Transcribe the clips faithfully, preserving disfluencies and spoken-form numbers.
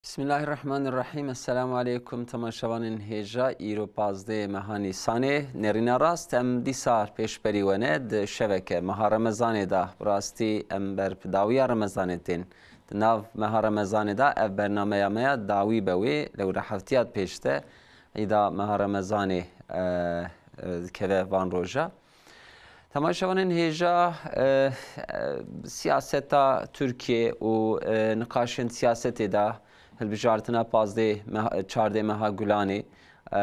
Bismillahirrahmanirrahim. Esselamu aleykum temaşevanên hêja. Îro pazdeh meha Nîsanê. Nêrîna rast em dîsa pêşberî we ne. Di şeveke meha Remezanê de, bi rastî em ber bi dawiya Remezanê tên. Di nav meha Remezanê de ev bernameya me ya dawî be wê, lewra heftiya pêş de îda meha Remezanê, e, e, dikeve van roja. Temaşevanên hêja, e, e, siyaseta Tirkiye û, e, niqaşên siyasetê de hilbijartina pazdeh meh-, çardeh meha Gulanê, e,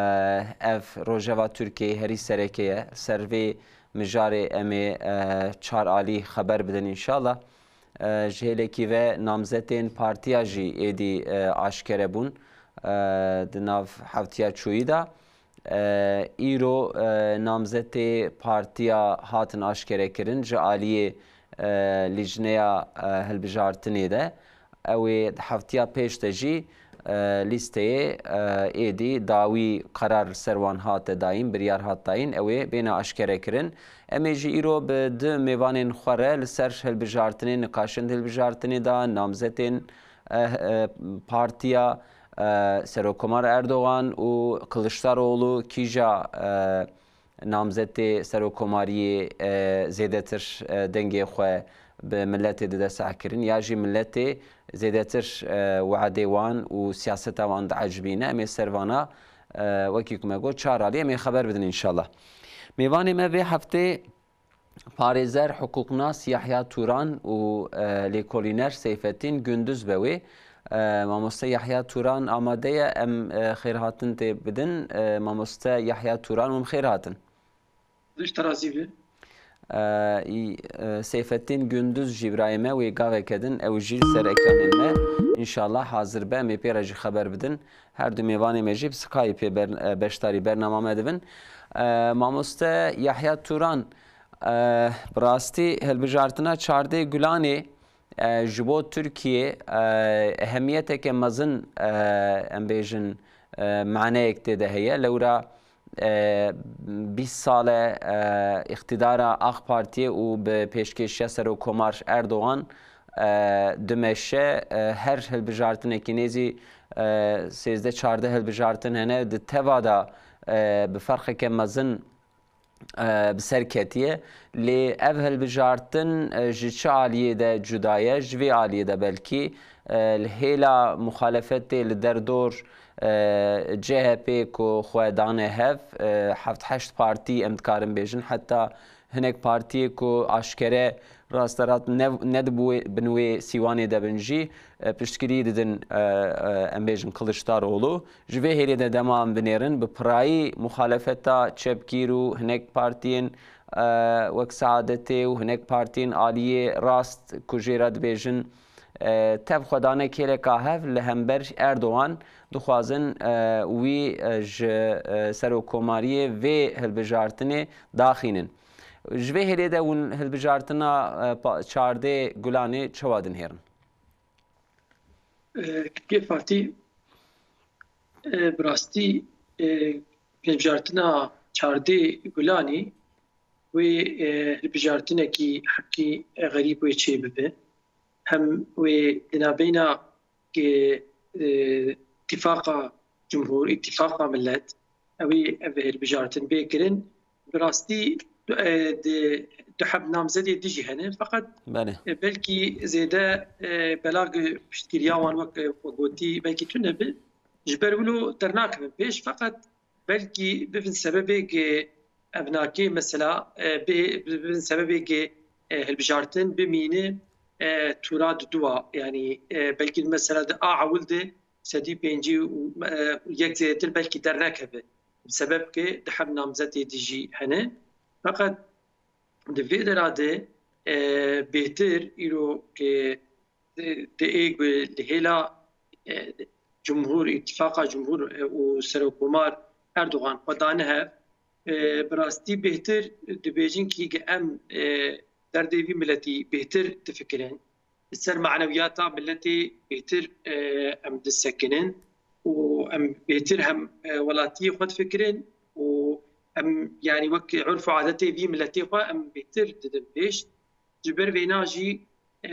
ev rojeva Tirkiyeyê herî sereke ye. Ser vê mijarê em ê, e, çar alî xeber bidin înşallah. E, ji hêlekî ve namzetên partiya jî êdî, e, aşkere bûn, e, di nav heftiya çûyî de. E, îro, e, namzetê partiya hatin aşkerekirin ji aliyê, e, Lijneya, e, Hilbijartinê de. Ew ê di heftiya pêş de jî, e, lîsteyê, e, êdî dawî qerar li ser wan hate dayîn, biryar hat dayîn, ew ê bêne aşkerekirin. Em ê jî îro bi du mêvanên xwe re li ser hilbijartinê, niqaşên hilbijartinê de, namzetên, e, e, partiya, e, Serokkomar Erdogan û Kiliçdaroglu kîja, e, namzetê serokkomariyê, e, zêdetir, e, dengê xwe bi miletê dide sehkirin, ya jî miletê zêdetir, e, weadê wan û siyaseta wan diecibîne. Em ê ser vana, e, wekî ku me got, çar alî em ê xeber bidin înşallah. Mêvanê me vê heftê parêzer hiqûqnas Yahya Turan û, e, lêkolîner Seyfettin Gündüz be wê. E, Mamoste Yahya Turan amade ye, em, e, xêrhatin tê bidin. E, Mamoste Yahya Turan, hûn xêr hatin. Ji te razî be. E, î, e, Seyfettin Gündüz jî birayê me, wê gaveke din ew jî li ser ekranên me înşallah hazir be, em ê pê re jî xeber bidin. Her du mêvanê me jî bi Skypeê ber-, e, beşdarî bernama me dibin. E, Mamoste Yahya Turan, e, bi rastî hilbijartina çardeh Gulanê, e, ji bo Tirkiye, e, ehemiyeteke mezin, e, em bêjin, e, maneyek tê de heye. Lewra, e, bîst sal e, e, îqtidara AK Partiyê û bi pêşkêşiya Serokkomar Erdogan, e, dimeşe, e, her hilbijartinekî nêzî, e, sêzdeh çardeh hilbijartin hene, di teva de, e, bi ferqeke mezin, e, bi ser ketiye. Lê ev hilbijartin, e, ji çi aliyê de cuda ye? Ji vê aliyê de belkî, e, li hêla muxalefetê li derdor, e, C H P ku xwe dane hev, e, heft heşt partî em dikarin bêjin, heta hinek partiyê ku aşkere rasterast ne, ne di bo-, bin wê sîwanê de bin jî, e, piştgirî didin, e, e, em bêjin Kiliçdaroglu. Ji vê hêlê de dema em binêrin, bi pirayî muxalefeta çepgîr û hinek partiyên, e, wek Saadetê û hinek partiyên aliyê rast ku jê re dibêjin, e, tev xwe dane kêleka hev li hember Erdogan, dixwazin, e, wî, e, ji, e, serokkomariyê vê hilbijartinê daxînin. Ji vê hêlê de hûn hilbijartina, e, pa-, çardeh Gulanê çawa dinihêrin? E, Kekê Fatî, e, bi rastî, e, hilbijartina çardeh Gulanî wê, e, hilbijartinekî hebkî, e, xerîb wê çêbibe. Hem wê di navbeyna ke, e, îtîfaqa cumhur, îtîfaqa millet, ew ê ev hilbijartin bê kirin. Bi rastî du, e, di, du heb namzedê dijî hene. Feqet, Belê. e, belkî zêde, e, belav piştgiriya wan wek, e, we gotî belkî tune bi. Ji ber wilo dernakevin pêş. Feqet belkî bibin sebebê ke ev nake mesela, e, bê-, bibin sebebê ke, e, hilbijartin bimîne, e, tûra di dua. Yanî, e, belkî mesela di a ewil de sedî pêncî û, e, yek zêdetir belkî dernekeve. Bi sebeb ke di heb namzetê dijî hene. Feqet di vê dera de, e, bêhtir îro ke di, di ê ku li hêla, e, Cumhur, Îtîfaqa Cumhur, e, û Serokkomar Erdogan xwe dane hev, e, bi rastî bêhtir dibêjin kî ge em, e, derdê vî miletî bêhtir difikirin, li ser manewiyata miletê bêhtir, e, em disekinin û em bêhtir hem, e, welatiyê xwe difikirin û em, yanî wek urf û adetê vî miletê xwe em bêhtir didin pêş. Ji ber vêna jî, e,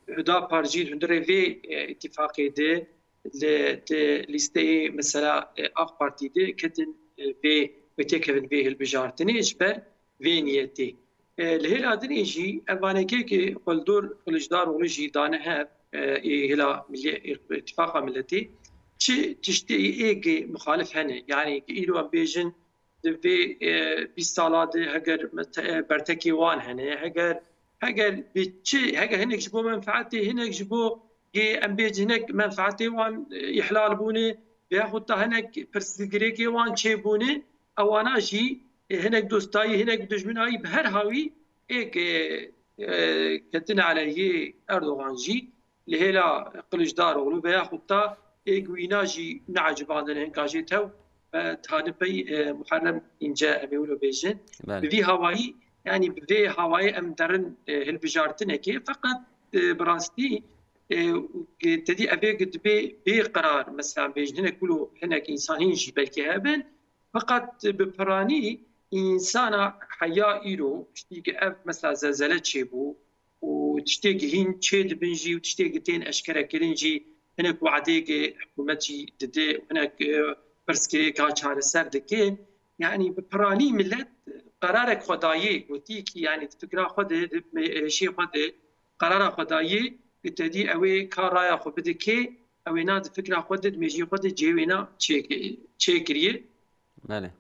Hüdapar jî hundirê vê, e, îtîfaqê de, li, di lîsteyê mesela, e, AK Partî de ketin, e, vê, wê têkevin vê hilbijartinê ji ber vê niyetê. E, li hêla dinê jî ev vanekê ku Xwildor Kiliçdaroglu jî dane hev, e, ê hêla Milî-, Îtifaqa Miletî, çi tiştê êgê muxalif hene. Yanî ku îro em bêjin di vê, e, bîst sala de heger me-, te-, e, bertekê wan hene, heger, heger bi çi, heger hinek ji bo menfeetê, hinek ji bo, ê, em bêjin hinek menfeetê wan, e, îhlal bûne, veyahût da hinek pirsgirêkê wan çêbûne, ewana jî, e, hinek dostayî, hinek dijminayî bi her hawî êk, e, e, ketine aleyhê Erdogan jî li hêla Kiliçdaroglu veya xwe ta êk wîna jî neecibandin hinka jê tew, e, tane pey, e, Muharrem Înce em ê wilo bêjin. Belê. Bi vî hawayî, yanî bi vê hawayê em derin, e, hilbijartinekê. Feqet, e, bi rastî, e, te dî evê dibê bê qerar, mesela bêjin hinek wilo hinek însan hîn jî belkî hebin. Feqet bi piranî însana heya îro, piştî ku ev mesela zelzele çêbû û tiştê ku hîn çêdibin jî û tiştê ku tên eşkerekirin jî, hinek wadeyê ku hikûmet jî dide û hinek, e, pirsgirêka çareser dike. Yanî bi piranî milet qerarek xwe dayê, gotî ki, yanî di fikra xwe de, di me-, hêşê xwe de qerara xwe dayê, ku te dî ew ê ka raya xwe bide kê, ew ê na di fikra xwe de, di mêjiyê xwe de cihê wêna çêke-, çêkiriye. Belê.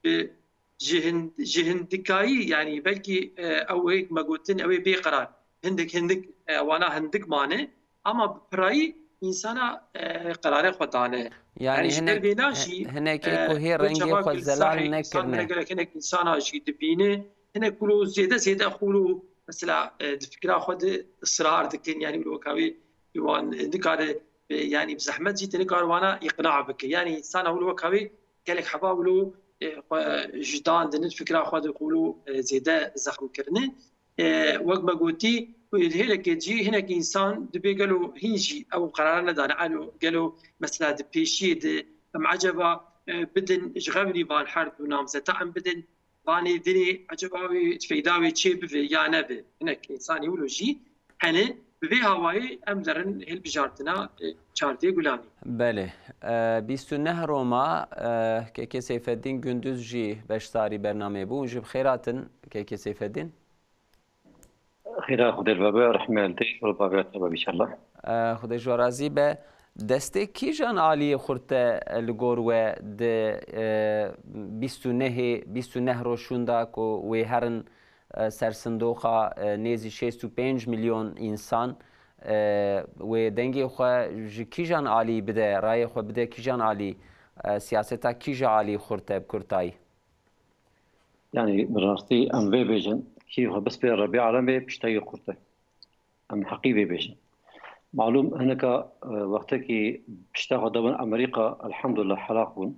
Bi ji hin-, ji hindikayî, yanî belkî, e, ew ê me gotin, ew ê bê qerar. Hindik, hindik, e, wana hindik mane, ama bi pirayî însana, e, qerarê xwe dane. Yanî Yanî ji hinek, ber vêna hi-, jî, hinekê e, ku hê wê rengê çaxa xwe ku zelal sahê, nekirine. Sahê gelek hinek însana jî dibîne, hinek wilo zêde zêde xwe wilo mesela, e, di fikra xwe de israr dikin, yanî wilo weka wê wan nikare, e, yanî bi zehmet jî te nikare wana îqna bike. Yanî însana wilo weka wê gelek heba wilo, e, xwe ji dan dinin fikra xwe de wilo, e, zêde zexm kirine. E, wek me gotî, hêlekê cî hinek însan dibê gelo hîn jî ew qerara nedane. Alo, gelo mesela di pêşiyê de em eceba, e, bidin ji xewnî van her du namzeta em bidin vanê dinê, eceba wê feyda wê çê bibe ya nebe. Hinek însanî wilo jî hene. Bi vê hawayê em derin hilbijartina, e, çardê Gulanê. Belê. E, bîst û neh Roma, e, Kekê Seyfeddîn Gündüz jî beşdarî bernameyê bû. Hûn jî bi xêr hatin, Kekê Seyfeddîn. Xêra Xwedê li we be, rehmê Erdê, û li bavê te be, înşallah. E, Xwedê ji we razî be. Destê kîjan aliyê xurte li gor we di, e, bîst û nehê, bîst û neh roj şûnda ku wê herin, e, ser sindoqa, e, nêzî şêst û pênc milyon însan, e, wê dengê xwe ji kîjan alî bide, rayê xwe bide kîjan alî, e, siyaseta kîja alî xurte bi kurtayî? Yanî bi rastî em vê bêjin, kî xwe bispê Rebî Alemê piştayî xurt e. Em heqî vê bêjin. Malûm hinika, e, wextekî pişta xwe dabûn Amerîka, elhamdulillah helaq bûn.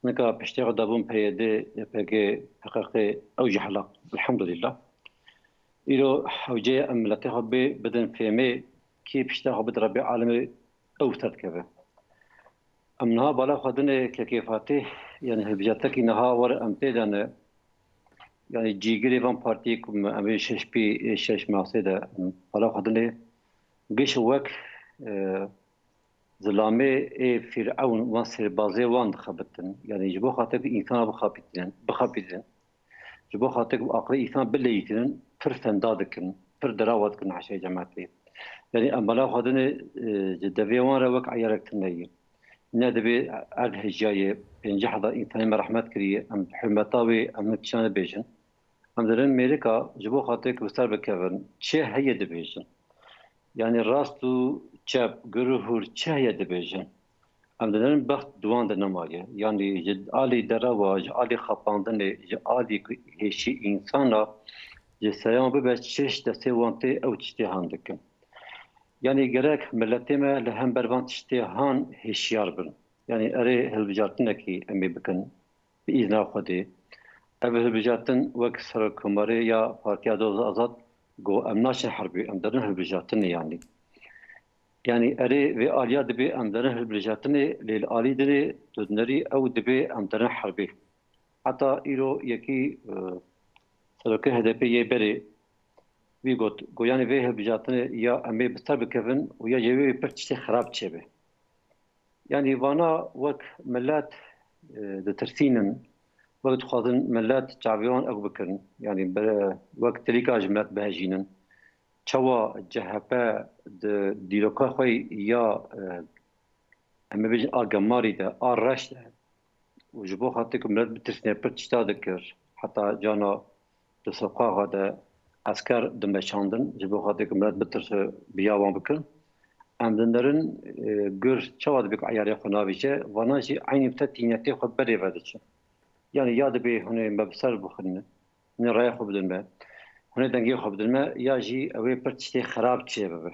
Hinika piştê xwe dabûn P Y D, Y P G, P K K, ew jî helaq, elhamdulillah. Îro hewce ye em miletê xwe bê bidin fêmê, kî pişta xwe bide Rebî Alemê ew ser dikeve. Em niha bala xwe dinê Kekê Fatîh, yanî hilbijartekî niha were em tê de ne. Yanî cîgirê van partiyê ku me, em ê şeş pî, şeş masê de em bala xwe dinê. Giş wek, e, zilamê ê Fîrewn wan sêrbazê wan dixebitin. Yanî ji bo xatir ku însana bixapîtînin, bixapîtînin. Ji bo xatir ku aqilê însan bileyîtînin, pir fenda dikin, pir derawa dikin heşê cemaetê. Yanî em bala xwe dinê, e, ji devê wan re wek eyarek tune ye. Ne dibê erd hêjiyaye, pêncî hezar însanê me rehmet kiriye, em hurmeta wê em hin tiştane bêjin. Em dirin Mêrika ji bo xatir ku bi ser bikevin, çi heye dibêjin. Yanî rast û çep, gur û hûr çi heye dibêjin. Em dinerin bext di wan de nemariye. Yanî ji alî derewa, ji alî xapandinê, ji alî ku hêşî însana ji seyan bibe çi destê wan tê ew tiştê han dikin. Yanî gerek miletê me li hember van tiştê han hêşiyar bin. Yanî erê hilbijartinekî em ê bikin. Bi îzna Xwedê. Ev hilbijartin wek Serokkomarê ya Partiya Doza Azad got, em naçin herbê, em derin hilbijartinê yanî. Yanî erê vê aliya dibê em derin hilbijartinê, lê li alî dinê tu dinerî ew dibê em derin herbê. Heta îro yekî, e, serokê H D P yê berê wî got, got, yanî vê hilbijartinê ya em ê bi ser bikevin û ya ji wê pir tiştê xirab çêbe. Yanî vana wek millet, e, ditirsînin, wek dixwazin millet çavê wan ew bikin. Yanî bi, wek tilîka ji millet bihejînin. Çawa C H P di dîroka xwe ya, e, em ê bêjin a gemarî de, a reş de, û ji bo xatir ku millet bitirsîne pir tişta dikir. Heta cana di soqaxa de esker dimeşandin, ji bo xatir ku millet bitirse biya wan bikin. Em dinerin, e, gur çawa dibe ku eyarê xwe navêje, vana jî eynî te tînetê xwe berê ve diçe. Yanî ya dibê hûn ê me bi ser bixwînin, hûn ê raya xwe bidin me, hûn ê dengê xwe bidin me, ya jî ew ê pir tiştê xerab çêbibe.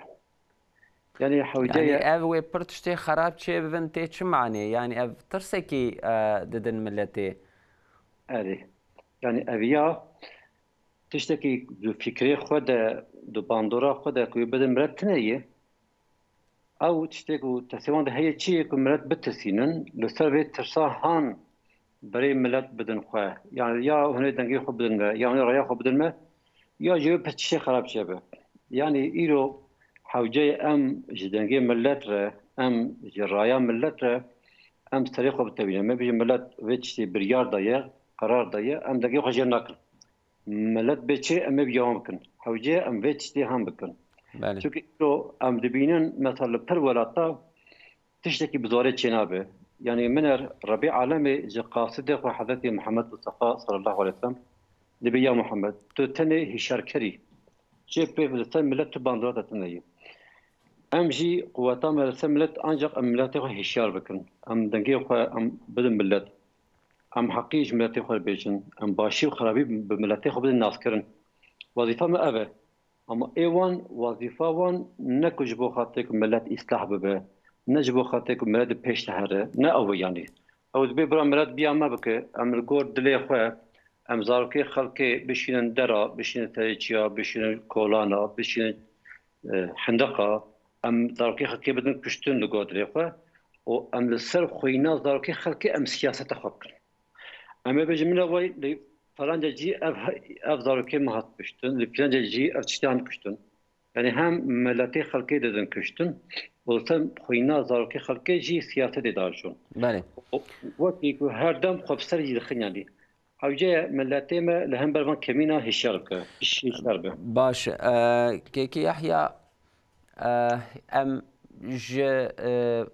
Yanî hewce Yanî ye. ev wê pir tiştê xerab çêbibin tê çi manê? Yanî ev tirsekî, e, didin miletê? Erê. Yanî ev ya tiştekî di fikrê xwe de, di bandora xwe de ku wê bidin milet tune ye. Ew tiştê ku tesê wan de heye çi ye ku milet bitirsînin, li ser vê tirsa han berê milet bidin xwe. Yanî ya hûn ê dengê xwe bidin me, ya hûn ê raya xwe bidin me, ya jî wê pir tiştê xerab çêbe. Yanî îro hewce ye em ji dengê milet re, em ji raya milet re, em serê xwe bitewînin. Me bêjin milet vê tiştê biryar daye, qerar daye, em dengê xwe jê nakin. Milet bê çi em ê bi yawan bikin. Hewce ye em vê tiştê hem bikin. Belê. Çunke îro em dibînin, mesela li pir welata tiştekî bi zarê çênabe. Yanî min er Rebî Alemê ji qasidê xwe Hezretî Muhammed Mustafa sallallahu aleyhi ve sellem dibê, ya Muhammed, tu tenê hişyarkerî. Çê pê li ser milet tu bandora te tune ye. Em jî quweta me li ser milet ancak em miletê xwe hişyar bikin. Em dengê xwe em bidin milet. Em heqî ji miletê xwe bêjin. Em başî û xerabî bi miletê xwe bidin naskirin. Wezîfa me ev e. Ama ê wan, wezîfa wan ne ku ji bo xatirê ku milet îslah bibe, ne ji bo xatirê ku milet bi pêş de here, ne ew e yanî. Ew dibê bira milet biya me bike, em li gor dilê xwe, em zarokê xelkê bişînin dera, bişînin serê çiya, bişînin kolana, bişînin, e, hindeqa, em zarokê xelkê bidin kuştin li gor dilê xwe û em li ser xwîna zarokê xelkê em siyaseta xwe bikin. Em ê bêjin, min re vay li falanca cî ev, ev zarokê min hat kuştin, li filanca cî ev tiştê han kuştin. Yanî hem miletê xelkê didin kuştin û li ser xwîna zarokê xelkê jî siyasetê diajon. Belê. Û wekî ku her dem xwe bi ser jî dixin yanî. Hewce ye miletê me li hember van kemîna hişyar bike, hişyar be. Baş e, Kêkî Yahya, e, em ji, e,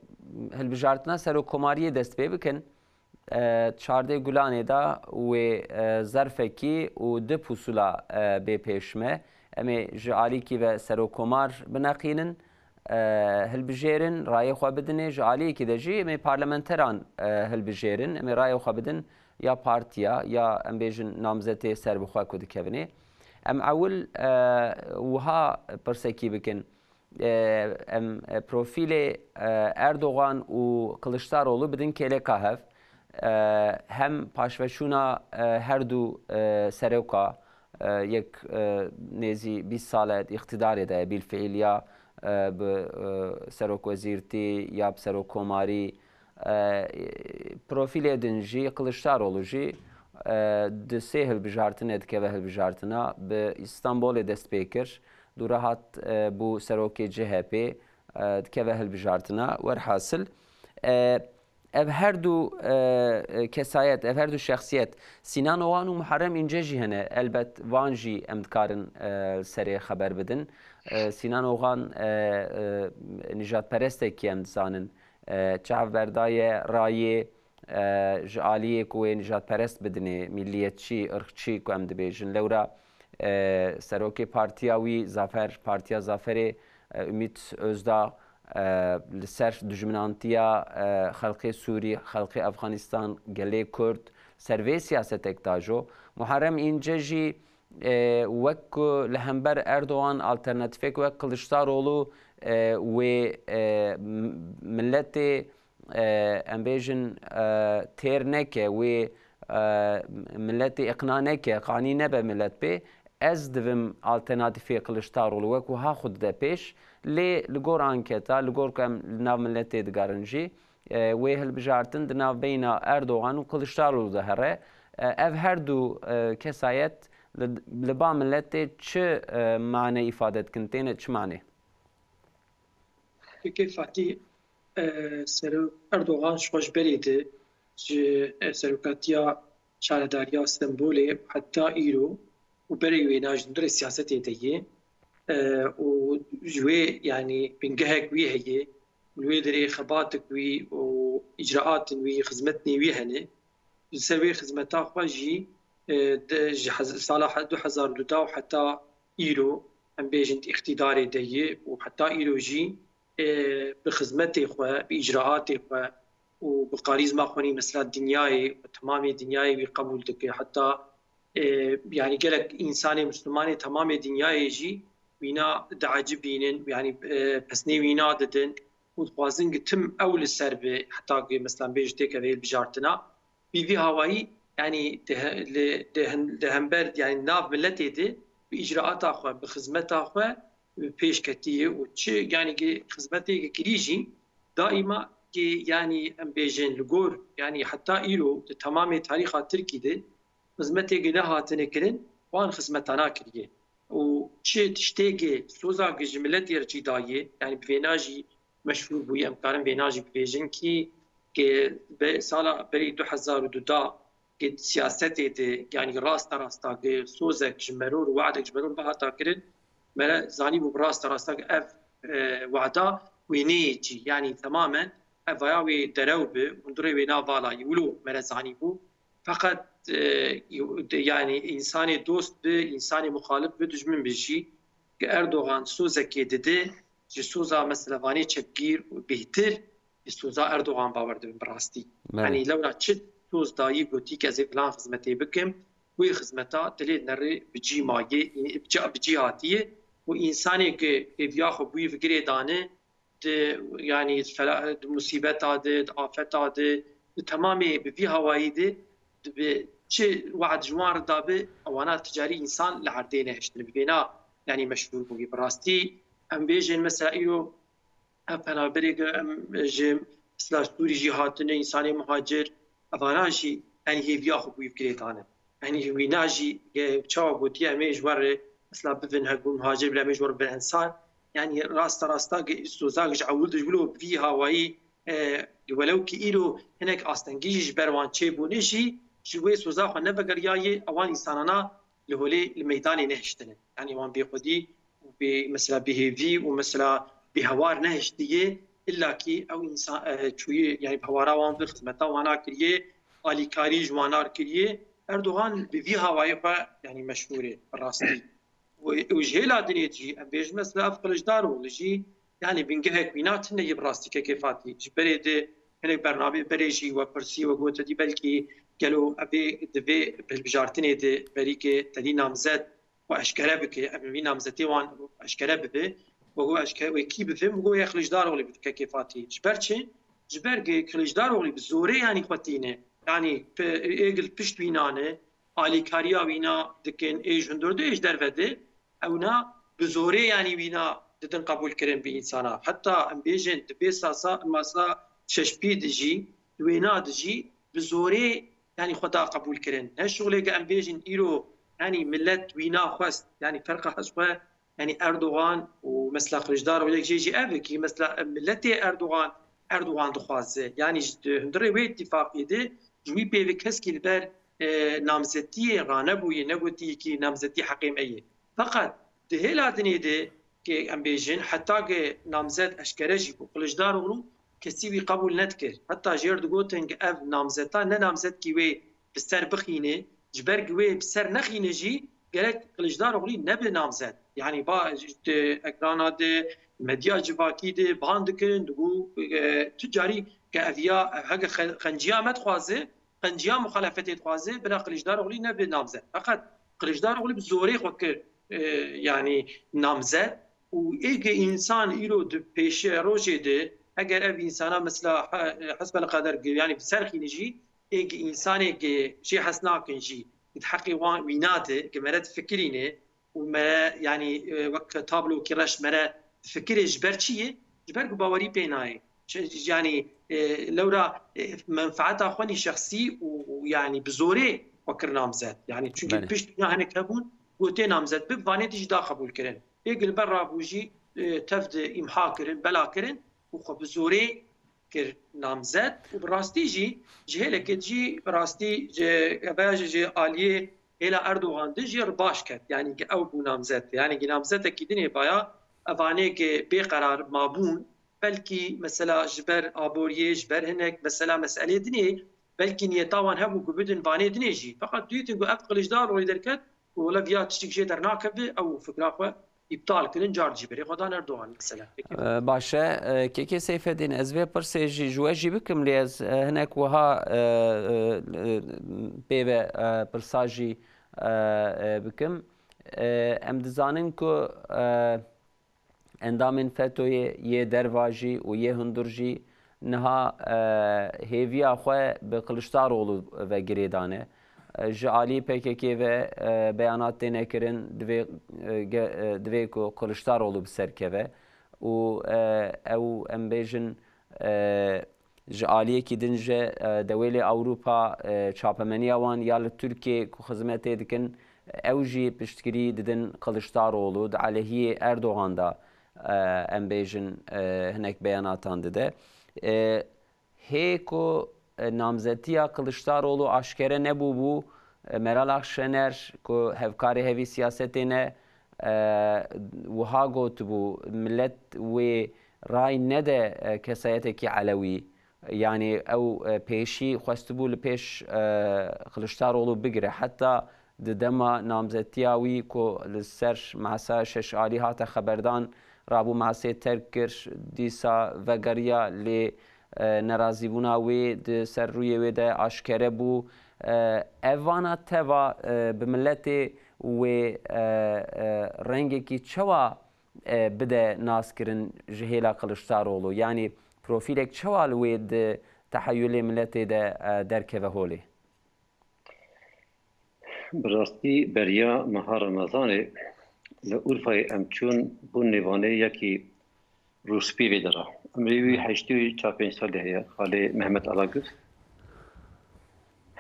hilbijartina serokkomariyê dest pê bikin. E, çardê Gulanê de wê, e, zerfekî û du pusula, e, bê pêş me. Em ê ji alîkî ve serokkomar bineqînin, e, hilbijêrin, rayê xwe bidinê, ji aliyekî de jî em ê parlamenteran, e, hilbijêrin, em ê rayê xwe bidin ya partiya, ya em bêjin namzetê serbixwe ku dikevin ê. Em ewil, e, wiha pirsekî bikin. E, em, e, profîlê, e, Erdogan û Kiliçdaroglu bidin kêleka hev. E, hem paşveçûna, e, her du, e, seroka, e, yek, e, nêzî bîst sal e îqtîdarê de ye, bilfiil ya, e, bi, e, serokwezîrtî ya bi serokkomarî, e, profîlê din jî, Kiliçdaroglu jî, e, di sê hilbijartinê dikeve hilbijartina, bi Îstanbulê dest pê kir, dû re hat, e, bû serokê C H P, e, dikeve hilbijartina. Werhasil, e, ev her du, e, e, kesayet, ev her du şexsiyet, Sinan Oğan û Muharrem İnce jî hene. Elbet van jî em dikarin, e, li serê xeber bidin. E, Sinan Oğan, e, e, nijadperestekî em dizanin. E, çav berdaye rayê, e, ji aliyê ku wê nijadperest bidinê, milliyetçî, irqçî ku em dibêjin. Lewra, e, serokê partiya wî, Zafer, Partiya Zaferê, e, Ümit Özdağ, e, li ser dijminantiya, e, xelkê Sûrî, xelkê Efxanistan, gelê Kurd, ser vê siyasetek dajo. Muharrem İnce jî, e, wek ku li hember Erdogan alternatîfek wek Kiliçdaroglu, e, wê, e, m-, miletê, e, em bêjin, e, têr neke, wê, e, miletê iqna neke, qanî nebe milet pê, ez divim alternatîfê Kiliçdaroglu wek wiha xwe dide pêş. Lê li gor anketa, li gor ku em li nav miletê digerin jî, e, wê hilbijartin di nav beyna Erdogan û Kiliçdaroglu de here. E, ev her du, e, kesayet li, li ba miletê çi, e, mane îfade dikin, têne çi mane? Peki Fatih, E, Serok Erdogan ji xwe ji berê de ji, e, serokatiya şaredariya Stenbolê heta îro û berê wêna ji hundirê siyasetê de ye. E, û ji wê, yanî bingehek wî heye û li wê derê xebatik wî û îcraatên wî, xizmetên wî hene. Li ser wê xizmeta xwe jî, e, de, ji hez-, sala he-, du hezar û du da û heta îro, em bêjin, di îqtîdarê de ye û heta îro jî, e, bi xizmetê xwe, bi îcraatê xwe û bi karîzma xwe nî mesela dinyayê û temamê dinyayê wî qebûl dike. Heta, e, yanî gelek însanê Mislimanê temamê dinyayê jî wîna diecibînin, yanî, e, pesnê wîna didin û dixwazin ki tim ew li ser bi, heta ki mesela bêj têkeve hilbijartina. Bi vî hawayî, yanî di he-, li, di hin-, di hember, yanî nav miletê de bi îcraata xwe, bi xizmeta xwe pêş ketiye û çi, yanî ki xizmetê ki kirî jî daîma ki, yanî em bêjin li gor, yanî heta îro di temamê tarîxa Tirkî de xizmetê ki nehatine kirin, wan xizmetana kiriye. Û çi tiştê ki soza ki ji miletê re jî daye, yanî bi vêna jî meşhûr bûye, em karin vêna jî bibêjin ki, ki be-, sala berî du hezar û du da ki siyasetê de, yanî rasta rasta ki sozek ji meror û we'dek ji meror bihata kirin, me re zanîbû bi rasta rasta ki ev, e, we'da wêneyê jî, yanî temamen ev vaya wê derew bi, hundirê wêna vala yî wilo me re zanîbû. Feqet, e, de-, yanî însanê dost bi, însanê muxalif bi, dijmin bi jî, ki Erdogan sozekê dide, ji soza mesela vanê çepgîr û bêhtir, ji soza Erdogan bawer dibin bi rastî. Belê. Yanî lewra çi soz dayî, gotî ki ez ê filan xizmetê bikim, wê xizmeta dilê nerê bi cî mayê, bi cî, bi cî hatiye û însanê ki hêviya xwe bûyî bi girê dane, di, yanî fela-, di musîbeta de, di afeta de, di temamê bi vî hawayî de, di bi çi we'd ji wan re dabe, ewana ti carî însan li erdê nehiştine. Bi vêna, yanî meşhûr bûye. Bi rastî, em bêjin mesela îro ev penaberê ki em ji mesela Sûrî jî hatine, însanê muhacir, evana jî, yanî hêviya xwe bûyî bi girê dane. Yanî wîna jî, e, çawa gotiye, em ê ji we re mesela bivin, hek bû muhacir bile, em ê ji we re bibin ensar. Yanî rasta rasta ge-, soza ge ji ewil de ji wilo bi vî hawayî, e, welew ki îro hinek astengî jî ji ber wan çêbûne jî, ji wê soza xwe nevegeriyaye, ewan însanana li holê li meydanê nehiştine. Yanî wan bêxwedî û bê, mesela bêhêvî û mesela bêhewar nehiştiye, illa ki ew însan, e, çûye, yanî bi hewara wan bi xizmeta wana kiriye, alîkarî ji wan re kiriye. Erdogan bi vî hawayê xwe, yanî meşhûr e, bi rastî. Û, û ji hêla dinê jî, em bêjin mesela ev Kiliçdaroglu jî, yanî bingehek wîna tune ye bi rastî kekê Fatî. Ji berê de hinek bernameyê berê jî we pirsî, we gote dî belkî gelo ev ê di vê hilbijartinê de berî ke tedî namzet xwe eşkere bike, em vî namzetê wan eşkere bibe, we got eşkere wê kî bibe, min got yê Kiliçdaroglu bi kekê Fatî. Ji ber çi? Ji ber ke Kiliçdaroglu bi zorê yanî xwe tîne. Yanî pe-, ê gil pişt wîna ne, alîkariya wîna dikin, ê ji hundir de, ê ji derve de, ewna bi zorê yanî wîna didin qebûl kirin bi însana. Heta em bêjin di vê sasa, masa şeşpî de jî, di wêna de jî bi zorê yanî xwe da qebûl kirin. Ne şixulê ke em bêjin îro yanî milet wîna xwest, yanî ferqa ez xwe, yanî Erdogan û mesela Kiliçdaroglu yek jê jî ev e ki mesela miletê Erdogan, Erdogan dixwaze. Yanî ji hundirê wê îtîfaqê de ji wî pê ve keskî li ber, e, namzetiyê ranebûye, negotî ki namzetî heqê me ye. Feqet di hêla dinê de ke em bêjin, heta ke namzet eşkere jî bû, Kiliçdaroglu kesî wî qebûl nedikir. Heta jêr digotin ke ev namzeta ne namzetkî wê bi ser bixîne, ji ber ku wê bi ser nexîne jî gerek Kiliçdaroglu nebe namzet. Yanî ba, di ekrana de, medya civakî de ban dikirin, digot, e, tu carî ke ev ya, heke xe-, xenciya me dixwaze, qenciya muxalefetê dixwaze, bila Kiliçdaroglu nebe namzet. Feqet Kiliçdaroglu bi zorê xwe kir, e, yanî namzet û ê ke însan îro di pêşerojê de, eger ev însana mesela he-, hesbel qeder, yanî bi ser xîne jî, ê ke însanê ke jê hes nakin jî, di heqê wan wîna de, ke mere difikirîne, û me, yanî, e, wek tablokî reş me re difikirê ji ber çi ye? Ji ber ku bawerî pê nayê. Çi, yanî, e, lewra, e, menfaeta xwe nî şexsî û, û, yanî, bi zorê xwe kir namzet. Yanî, çunkî Belê. pişt wîna hinek hebûn, gotê namzet bi, vanê dî jî da qebûl kirin. Ê gil ber rabû jî, e, tev di îmha kirin, bela kirin û xwe bi zorê kir namzet û bi rastî jî ji hêlekê jî bi rastî ji veya jî ji aliyê hêla Erdogan de jî baş ket. Yanî ki ew bû namzet. Yanî ki namzetekî dinê baya evanê ki bê qerar mabûn, belkî mesela ji ber aboriyê, ji ber hinek mesela meselê dinê, belkî niyeta wan hebû ku bidin vanê dinê jî. Feqet dîtin ku ev Kiliçdaroglu derket û wele viya tiştik jê dernakeve, ew fikra xwe îptal kirin, car jî berê xwe dan Erdogan mesela. Peki. E, baş e, e, Kekê Seyfedîn, ez vê pirsê jî ji we jî bikim, lê ez, e, hinek wiha, e, e, e, pê ve, e, pirsa jî, e, e, bikim. E, em dizanin ku, e, endamên fetoyê yê derva jî û yê hundir jî niha, e, hêviya xwe bi Kiliçdaroglu ve girê dane. E, ji alî P K K ve, e, beyanat têne kirin, divê, e, ge-, e, divê ku Kiliçdaroglu bi ser keve û, e, ew, em bêjin, e, ji aliyekî din jî, e, dewêlê Ewropa, e, çapemeniya wan ya li Tirkiyê ku xizmetê dikin, ew jî piştgirî didin Kiliçdaroglu, di aleyhiyê Erdogan de, e, em bêjin, e, hinek beyanatan dide. E, hê ku, e, namzetiya Kiliçdaroglu aşkere nebûbû, e, Meral Akşener ku hevkarê hevî siyasetê ne, e, wiha gotibû, millet wê ray nede, e, kesayetekî elewî. Yanî ew, e, pêşî xwestibû li pêş, e, Kiliçdaroglu bigire. Heta di dema namzetiya wî ku li ser masa şeş alî hate xeberdan, rabû masê terk kir, dîsa vegeriya, lê, e, nerazîbûna wê di ser rûyê wê de aşkere bû. E, ev vana teva, e, bi miletê wê, e, e, rengekî çawa, e, bide naskirin ji hêla Kiliçdaroglu? Yanî profîlek çawa li wê di teheyulê miletê de, e, derkeve holê? Bi rastî beriya meha Remezanê li Urfayê em çûn bûn nêvanê yekî rûspî vê dera. Emrê wî heştê û çar pênc salî heye, xalê Mehmet Alagir.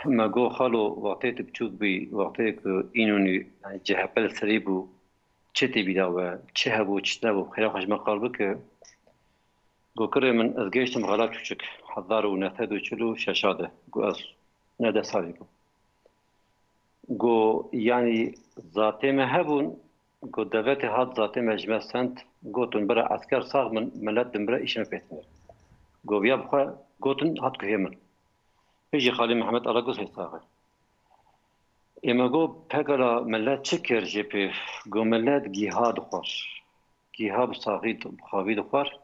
Me got, "Xalo, wextê tu biçûk bûyî, wextê ku Înonî, yanî C H P li serî bû, çi tê bîra we, çi hebû, çi nebû, xêra xwe ji me qal bike." Got, "Kurê min, ez gehiştim Xela Çûçik, hezar û neh sed û çil û şeş de." Got, "Ez ne deh salî bûm." Got, "Yanî zatê me hebûn." Got, "Devletê hat zatê me ji me send, gotin, 'Bira esker sax bin, milet dimire, îşê me pê tine.'" Got, "Viya bi xwe gotin, hat guhê min." Pê jî xalê Mehmet Alagir hê sax e. Ê me got, "Pekala, milet çi kir jê pê?" Got, "Milet gîha dixwar. Gîha bi saxî, bi xavî dixwar."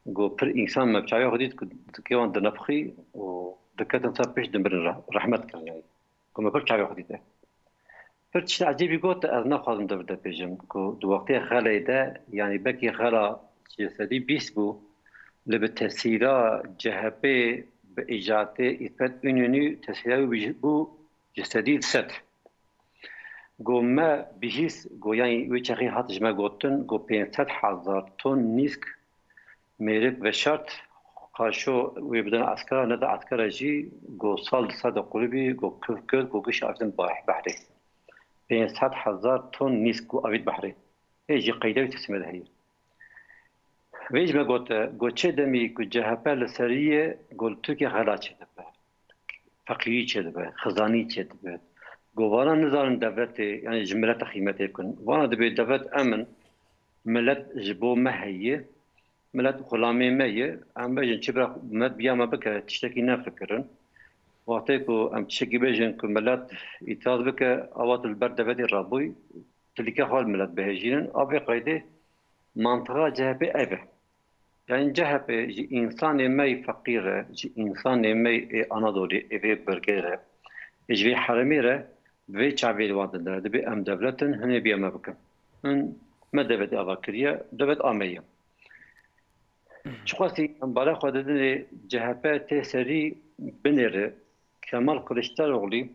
Got, "Pir însan me bi çavê xwe dît ku dikê wan dinepixî û diketin ser pêş, dimirin, re-, rehmet kirin." Got, "Me pir çavê xwe dîte." Pir tişta ecêbî got, ez naxwazim de bide pêjim, ku di wextê xelê de, yanî belkî xela ji sedî bîst bû, li bi tesîra C H P bi îcatê Îsmet Înonî tesîra wî bû ji sedî sed. Got, me bihîst, got, yanî wê çaxê hat ji me gotin, got, pênc sed hezar ton nîsk mêrik veşart, qaşo wê bidin eskera, neda eskera jî, got, sal di ser de quribî, got, kiv kir, got, giş avêtin baş-, behrê. Pênc sed hezar ton nîsk, got, avêt behrê. Hê jî qeyde wî tesîmê de heye. Vê ji me gote, got, çi demî ku C H P li serî ye, got, li Tirkiye xela çêdibe, feqîrî çêdibe, xizanî çêdibe. Got, vana nizanin devletê, yanî ji milete xîmetê bikin. Vana dibê devlet em in, milet ji bo me heye, milet xulamê me ye. Em bêjin çi bira milet biya me bike, tiştekî nefikirin. Wextê ku em tiştekî bêjin ku milet îtiraz bike, awa tu li ber devletê rabûyî, tilîke xwe li milet bihejînin. A vê qeydê mantiqa C H P ev e. Yanî C H P ji însanê me yê feqîr re, ji însanê me yê Anadolê, ê vê birgê re, ê ji vê herêmê re, bi vê çavê li wan didine. Dibê em devlet in, hinê biya me bikin. Hin me devletê ava kiriye, devlet a me ye. Çiqasî em bala xwe didinê C H P tê serî binêre, Kemal Kiliçdaroglu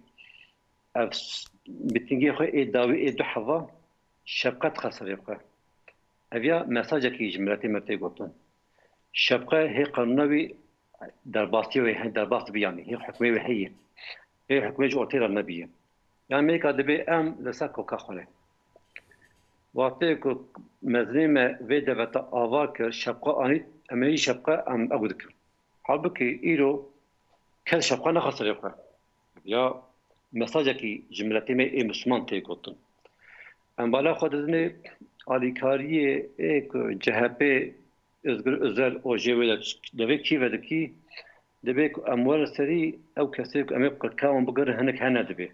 ev s-, mîtîngê xwe ê dawî ê du heva şefqet xwe serê xwe. Ev ya mesajekî ji miletê me tê gotin. Şefqe hê qanûna wî derbasî wê he-, derbas dibe, yanî hê hukmê wê heye. Hê hukmê ji ortê re nebiye. Yanî mêka dibê em li ser koka xwe ne. Wextê ku mezinê me vê deveta ava kir, şefqe anî, em ê jî şefqe em ew dikin. Halbûkî îro kes ji xwe nexe serê xwe. Ya mesajekî ji miletê me ê Misliman tê gotin. Em bala xwe didinê alîkariyê ê ku C H P, Özgür Özel, O J wê de devê kî vedikî, dibê ku em werin serî ew kesê ku em ê qirka wan bigirin hinek hene dibê.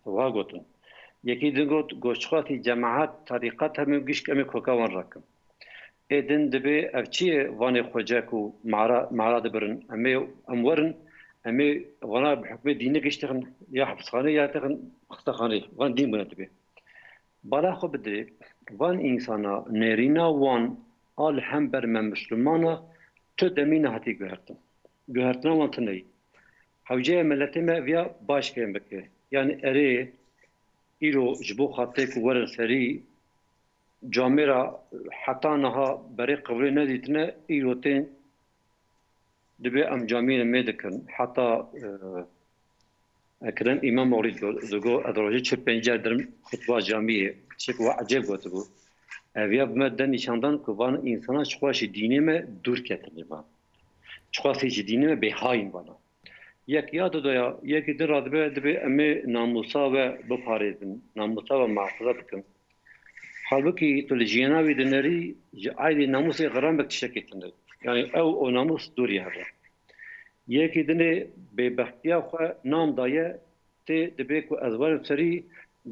Wiha gotin. Yekî din got, goşxwatî cemaat, tarîqat hemû gişk em ê koka wan rakin. Ê din dibê ev çi ye vanê xwecek û mara, mara dibirin. Em ê, em werin, em ê vana bi hukmê dînî giştixin ya hepsxanê ya texin xistexanê. Van dîn bûne dibê. Bala xwe bidê, van însana nêrîna wan a li hember me Mislimana tu demî nehatî guhertin. Guhertina wan tune ye. Hewce ye miletê me viya baş fêm bike. Yanî erê îro ji bo xatirê ku werin serî camêra heta niha berê qevrê nedîtine, îro tên dibê em camiyê me dikin. Heta, e, Ekrem Îmamoğlu digo, digo, ez rojê çi pênc car dirim xutba camiyê, çi ku we ecêb gotibû. Ev ya bi me de nîşandan ku van însana çiqas ji dînê me dûr ketine van. Çiqas ji dînê me bêhayin vana. Yek ya didoya, yekî din radibe, dibê em ê namûsa we biparêzin, namûsa we muhafaza bikin. Halbûkî tu li jiyana wî dinerî, ji aydê namûsê xiran bik tiştekî tune. Yanî ew û namûs dûrî hev e. Yekî dinê bêbextiya xwe nam daye, tê dibê ku ez werim serî,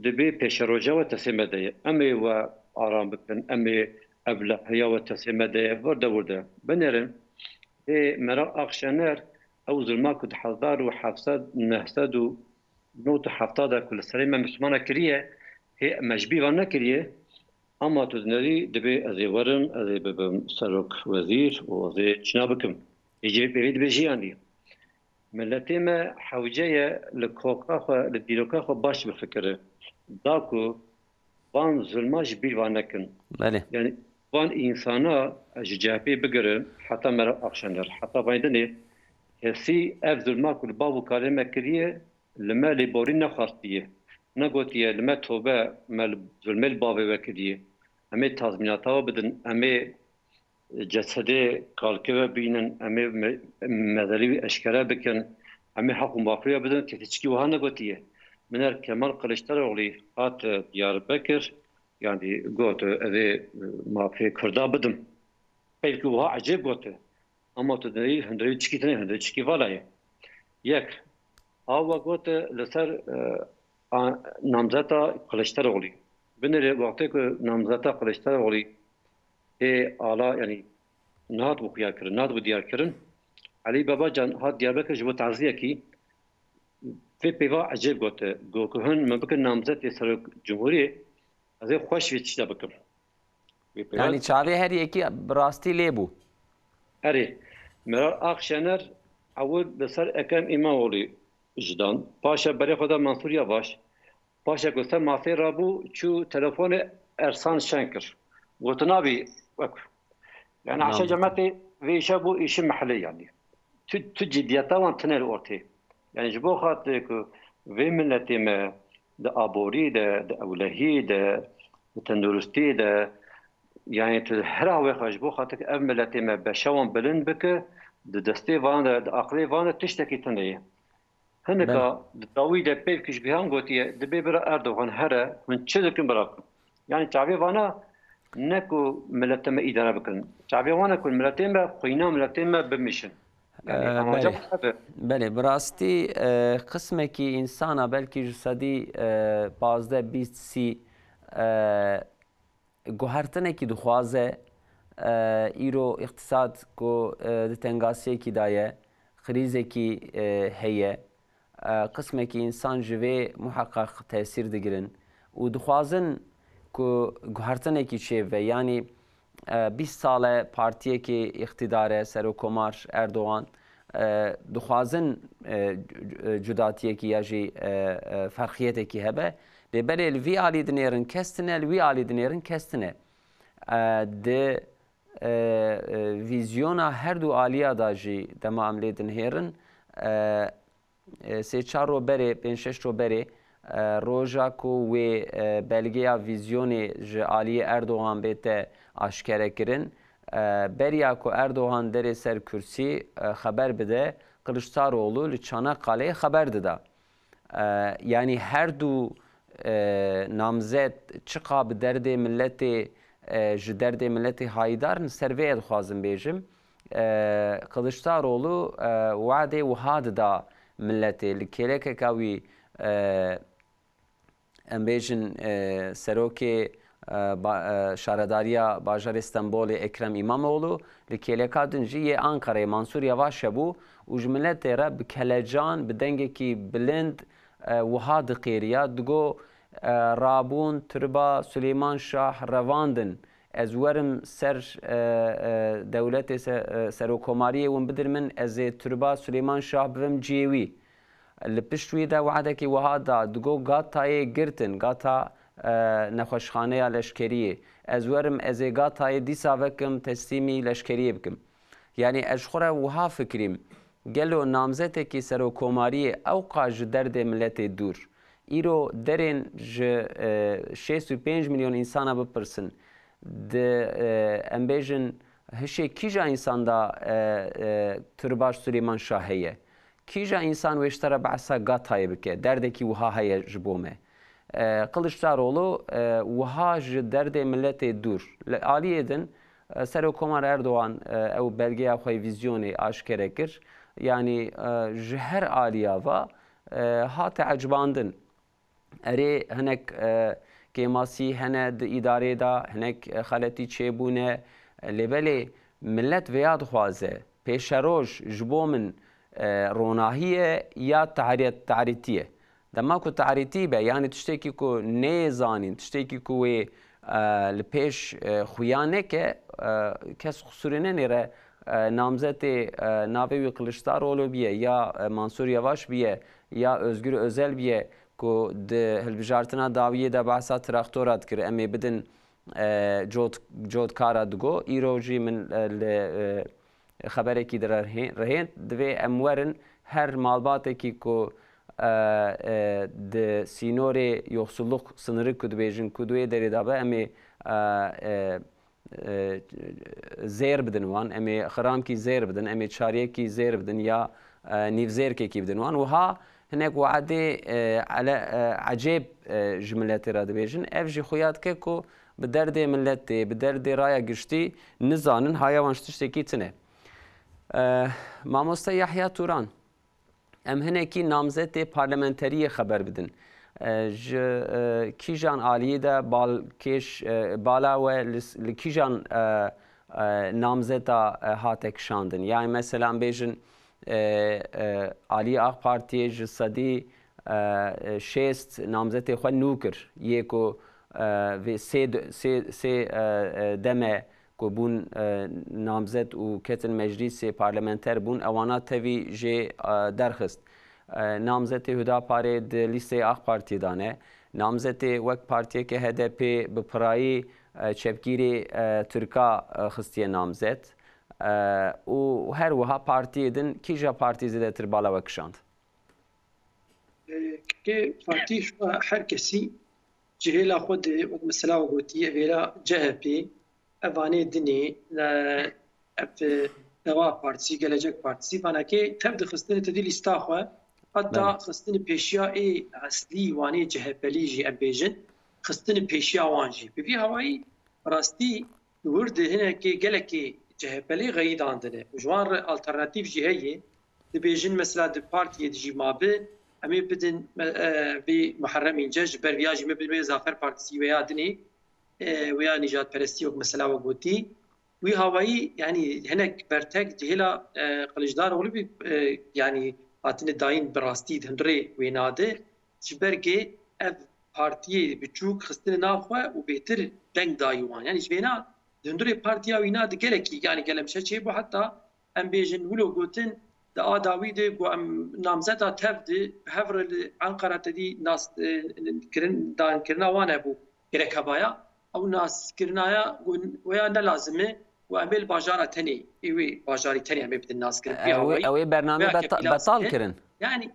dibê pêşeroja we destê me de ye. Em ê we aram bikin, em ê ev leheya we destê me de ye. Vir de wir de binêrin. Ê Meral Akşener, ew zulma ku di hezar û heft sed, neh sed û nod û hefta de ku li serê me Mislimana kiriye, hê me ji bîr ve nekiriye, ama tu dinerî dibê ez ê werim, ez ê bibim serok wezîr û ez ê çina bikim. Ê civê pêvê dibê jiyandî. Miletê me hewce ye li koka xwe, li dîroka xwe baş bifikire. Da ku van zulma ji bîr ve nekin. Belê. Yanî van însana ji C H P bigirin, heta Meral Akşener, heta Bidenê, kesî ev zulma ku li bav û kalê me kiriye, li me lêborîn nexwastiye. Negotiye, li me tobe, me li zulmê li bavê we kiriye. Em ê tazmînata we bidin, em ê cesedê kalkê we bînin, em ê me-, mezelî wî eşkere bikin, em ê heq û mafê we bidin, kesî çikî wiha negotiye. Min er Kemal Kiliçdaroglu hat, e, Diyarbekir, yanî got, e, ez ê, e, mafê Kurda bidim. Belkî wiha ecêb got, e, ama tu dê hundirê çikî tune, hundirê çikî vala ye. Yek, a we got, e, li ser, e, a, namzeta Kiliçdaroglu. Binêre wextê ku namzeta Kiliçdaroglu ê ala, yanî nihat bû xuya kirin, nihat bû diyar kirin. Elî Babacan hat Diyarbekir ji bo taziyekî vê pêva ecêb gote. Got ku hin min bikin namzetê serok cumhuriyê, ez ê xweş vê tişta bikim. Vê pêva Yanî çavê her yekî bi rastî lê bû. Erê, Meral Akşener ewil li ser Ekrem Îmamoğlu ji dan. Paşa berê xwe da Mansur Yavaş. Paşa ku ser masê rabû, çû telefonê Ersan Şen kir. Gotina wî wek. Yani aşa Namzet. Cemaetê vê îşe bû îşi mehelê yani. Tu, tu ciddiyeta wan tine li ortê. Yani ji bo xatirê ku vê miletê me di aborî de, di ewlehî de, di tenduristî de, yani tu her awê xwe ji bo xatir ku ev miletê me beşa wan bilind bike, di destê van de, di aqilê van de tiştekî tune ye. Hinika Belê. Di dawî de pêv kiştgihan gotiye, dibê bira Erdogan here, hûn çi dikin bira ku. Yani çavê vana ne ku miletê me îdare bikin. Çavê wana ku miletê me, xwîna miletê me bimîşin. Yani Ee, amaca belê. Ev e. Belê, bi rastî, e, qismekî însana belkî ji sedî, e, pazdeh, bîst, sî, e, guhertinekî dixwaze, e, îro îqtisad ku, e, di tengasiyekî de ye, krîzekî, e, heye, e, qismekî însan ji vê muheqeq tesîr digirin û dixwazin ku guhertinekî çêbibe. Yanî, e, bîst sal e partiyekê îqtîdar e, Serokomar Erdogan, e, dixwazin, e, cu-, e, cudatiyekî ya jî, e, e, ferqiyetekî hebe. Lê belê li vî alî dinêrin kes tine, li wî alî dinêrin kes tine. E, di, e, e, vîzyona her du aliya da jî dema em lê dinihêrin, e, e, sê çar ro berê, pênc şeş ro berê, e, roja ku wê, e, belgeya vîzyonê ji aliyê Erdogan bête aşkere kirin, E, beriya ku Erdogan derê ser kursî, e, xeber bide, Kiliçdaroglu li Çanakkale'yê xeber dida. E, yanî her du, e, namzet çiqa bi derdê miletê, e, ji derdê miletê hayîdar in, ser vê ye dixwazim bêjim. E, Kiliçdaroglu, e, wadê wiha dida miletê, li kêlekeka wî, e, em bêjin, e, serokê, e, ba-, e, şaredariya bajarê Stenbolê Ekrem Îmamoğlu, li kêleka din jî yê Ankarayê Mansûr Yavaş hebû û ji miletê re bi kelecan, bi dengekî bilind, e, wiha diqêriya, digo, e, "Rabûn, tiriba Suleyman Şah revandin. Ez werim ser, e, e, dewletê se-, e, serokkomariyê, win bidin min, ez ê tiriba Suleyman Şah bivim cihê wî." Li pişt wî de wadekî wiha da, digo, "Gatayê girtin, gata, e, nexweşxaneya leşkeriyê. Ez werim, ez ê Gatayê dîsa vekim, teslîmî leşkeriyê bikim." Yanî ez ji xwe re wiha fikirîm, gelo namzetekî serokkomariyê ewqa ji derdê miletê dûr, îro derên ji, e, şêst û pênc milyon însana bipirsin, di, e, em bêjin, hişê kîja însan da, e, e, tiriba ji Suleyman Şah heye? Kîja însan wê ji te re behsa Gatayê bike? Derdekî wiha heye ji bo me. E, Kiliçdaroglu, e, wiha ji derdê miletê dûr. Li aliyê din, e, Serokkomar Erdogan, e, ew belgeya xwe yê vîzyonê aşkere kir. Yanî, e, ji her aliya va, e, hate ecibandin. Erê, hinek, e, kêmasî hene di îdarê de, hinek, e, xeletî çêbûne, e, lê belê milet vêya dixwaze, pêşeroj ji bo min, e, ronahî ye ya tarî-, tarîtî ye. Dema ku tarîtî be, yanî tiştekî ku neyê zanîn, tiştekî ku wê, e, li pêş, e, xuya neke, e, kes qisûrê nenêre, e, namzetê, e, navê wî Kiliçdaroglu biye, ya, e, Mansûr Yavaş biye, ya Özgür Özel biye, ku di hilbijartina dawiyê de behsa traktora dikir, "Em ê bidin, e, cot-, cotkara", digo. Îro jî min, e, li, e, xeberekî di re rihê-, rihênd, divê em werin her malbatekî ku, e, e, di sînorê yoxsulluk sınırı ku dibêjin ku di wê derê de be, em ê, e, e, e, zêr bidin wan, em ê xiramkî zêr bidin, em ê çariyekî zêr bidin ya, e, nîvzêrkekî bidin wan. Wiha hinek wadê, e, ele-, e, ecêb, e, ji miletê re dibêjin. Ev jî xuya dike ku bi derdê miletê, bi derdê raya giştî nizanin, haya wan ji tiştekî tune. E, Mamoste Yahya Turan. Em hinekî namzetê parlamenteriyê xeber bidin. E, ji, e, kîjan aliyê de balkêş, e, bala we li s-, li kîjan, e, e, namzeta, e, hate kişandin? Yani mesela em bêjin, e, e, aliyê AK Partiyê ji sedî, e, e, şêst namzetê xwe nû kir. Yê ku, e, vê sê d-, sê, sê, e, e, deme ku bûn, e, namzet û ketin meclîsê, parlamenter bûn, ewana tevî jê, e, derxist. E, namzetê Hudaparê di lîsteyê AK Partiyê de ne. Namzetê wek partiyeke H D P bi pirayî, e, çepgîrê, e, Tirka, e, xistiye namzet. E, û her wiha partiyê din, kîja partî zêdetir bala we kişand? E, kê Fatî, şu her kesî cihêla xwe de, wek mesela we gotî, evêla C H P, ev vanê dinê, e, ev, e, Deva Partisi, Gelecek Partisi, vanakê tev dixistin tedî lîsta xwe, heta Belê. xistin pêşiya ê eslî, wanê C H P'lî jî em bêjin, xistin pêşiya wan jî. Bi vî hawayî rastî di wir de hinekê gelekê C H P'lî xeyîdandine. Û ji wan re alternatîf jî heye. Dibêjin mesela di partiyê de jî mabe, em ê bidin me-, e, vê Muharrem Înce, ji ber viya jî me bidin wê Zafer Partisi wê ya dinê, e, wê ya nîjadperestî wek mesela we gotî. Wî hawayî, yanî hinek bertek cihêla, e, Kiliçdaroglu bî, e, yanî hatine dayîn bi rastî di hundirê wêna de, ji ber kê ev partiyê biçûk xistine nav xwe û bêtir deng dayî wan. Yanî ji vêna di hundirê partiya wî na di gelekî, yanî gelemşe çêbû, heta em bêjin wilo gotin, di a dawî de ku em namzeta tev di bi hev re li Enqera tedî nas, e, kirin, dankirina wan hebû, gerek hebaya. Ew naskirinaya ku wê ya ne lazim e û em ê li bajara tenê, ê wê bajarî tenê em ê bidin naskirin. Vî Ew ê, hawayî ew ê bernamê wê beta-, kepîla betal sê. kirin. Yanî,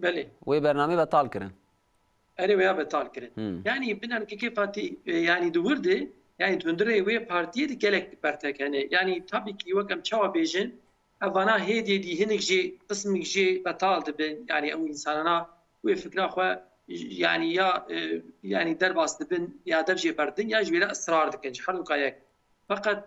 belê. Wê bernamê betal kirin. Erê, wê ya betal kirin. Hmm. Yanî, binan kekê Fatî, e, yanî di wir de Yani di hundirê wê partiyê de gelek bertek hene. Yani tabii ki wek em çawa bêjin, ev vana hêdî hêdî hinek jê, qismek jê betal dibin. Yani ew însanana wê fikra xwe, yani ya, e, yani derbas dibin ya dev jê berdin ya ji wê re israr dikin ji her du kayek. Feqet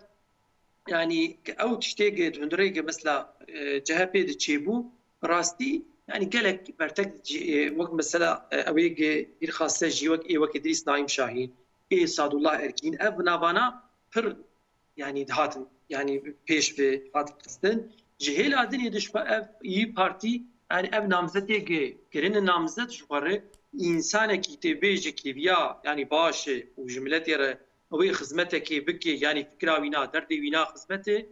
yani ew tiştê ki di hundirê ki mesela, e, C H P de çêbû, bi rastî yani gelek bertek, e, wek mesela, e, ew ê ki bîrxase jî wek ê wek Îdrîs Naîm Şahîn, ê Sadullah Ergîn, ev navana pir yani dihatin, yani pêş ve hatin xistin. Ji hêla dinê de ji xwe ev Yî Partî, yani ev namzetê ki kirine namzet ji xwe re, însanekî tê bê ji kêviya yani baş e û ji miletê re ew ê xizmetekê bike, yani fikra wîna, derdê wîna xizmetê,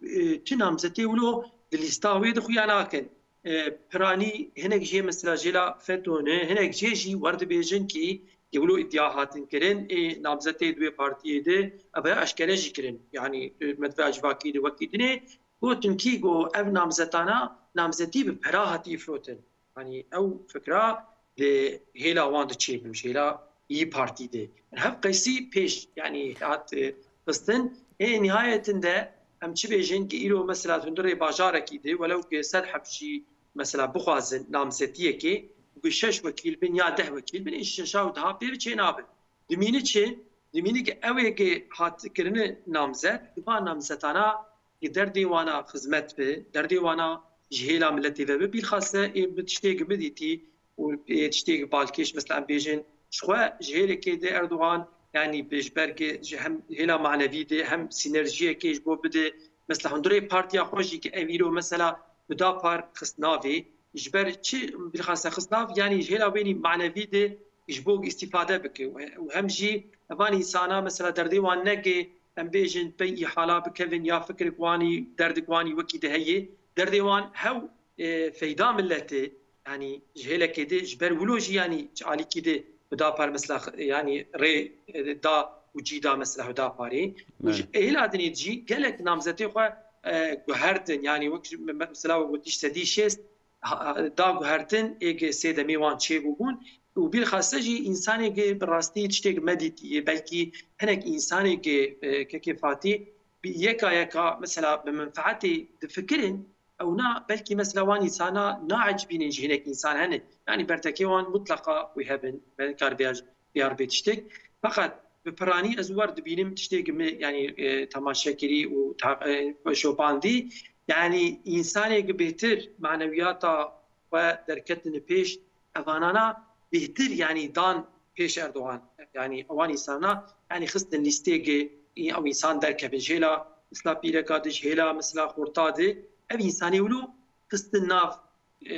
e, tu namzetê wilo di lîsta wê de xuya nakin. E, piranî hinek jê mesela jê la FETÖ ne, hinek jê jî wer dibêjin ki, ki wilo îdia hatin kirin, ê namzetê di wê partiyê de, ev ya eşkere jî kirin. Yani, e, me di vê civakî de wekî dinê gotin ki, go ev namzetana, namzetî bi pera hatî firotin. Yanî ew fikra di hêla wan de çêbû, ji hêla Yî Partî de. Hev Qeysî pêş, yanî hat, e, xistin. Ê nihayetinde em çi bêjin ki îro mesela hundirê bajarekî de, welew ki sed heb jî mesela bixwazin namzetiyekê, ku şeş wekîl bin ya deh wekîl bin, ê şeşa û deha pê bi çê nabin. Dimîni çi? Dimîni ki ew ê ki hat kirine namzet, di van namzetana ki derdê wana xizmet bi, derdê wana ji hêla miletê ve bi, bîrxase ê bi tiştê ki min dîtî û ê tiştê ki balkêş, mesela em bêjin, ji xwe ji hêlekê de Erdogan, yanî bi ji ber ki ji hem hêla manevî de hem sînerjiyekê ji bo bide, mesela hundirê partiya xwe jî ki ev îro mesela Hudapar xist navê, ji ber çi bîrxase xist nav, yanî ji hêla wênî manevî de ji bo îstîfade bike û he-, û hem jî evan însana mesela derdê wan neke, em bêjin pey îhala bikevin ya fikrik wanî, derdik wanî wekî de heye, derdê wan hew, e, feyda milletê, yanî ji hêlekê de ji ber wilo jî yanî ji alîkî de Hudapar mesela, yanî rê, e, da û cî da mesela Hudaparê. Û ji hêla dinê jî gelek namzetê xwe, e, guhertin, yanî wek ji me-, me-, mesela we gotî ji sedî şêst, ha, da guhertin ê ki sê demê wan çêbûbûn û bîrxase jî însanê ki bi rastî tiştêk me dîtiye, belkî hinek însanê ki, e, kekê Fatî bi yeka yeka mesela bi menfeetê difikirin, ew na belkî mesela wan însana naecibînin ji hinek însan hene. Yanî bertekê wan mutleqa wê hebin, me nikaribe diyar bê tiştek. Feqet bi piranî ez wer dibînim tiştêk min, yanî, e, temaşe kirî û ta-, e, şopandî. Yanî însanê ki bêhtir manewiyata xwe derketine pêş, evanana bêhtir, yanî dan pêş Erdogan. Yanî ewan însana, yanî xistin lîstê ki ew însan derkevin. Ji hêla misla pîreka de, ji hêla misla xorta de, ev însanê wilo xistin nav e,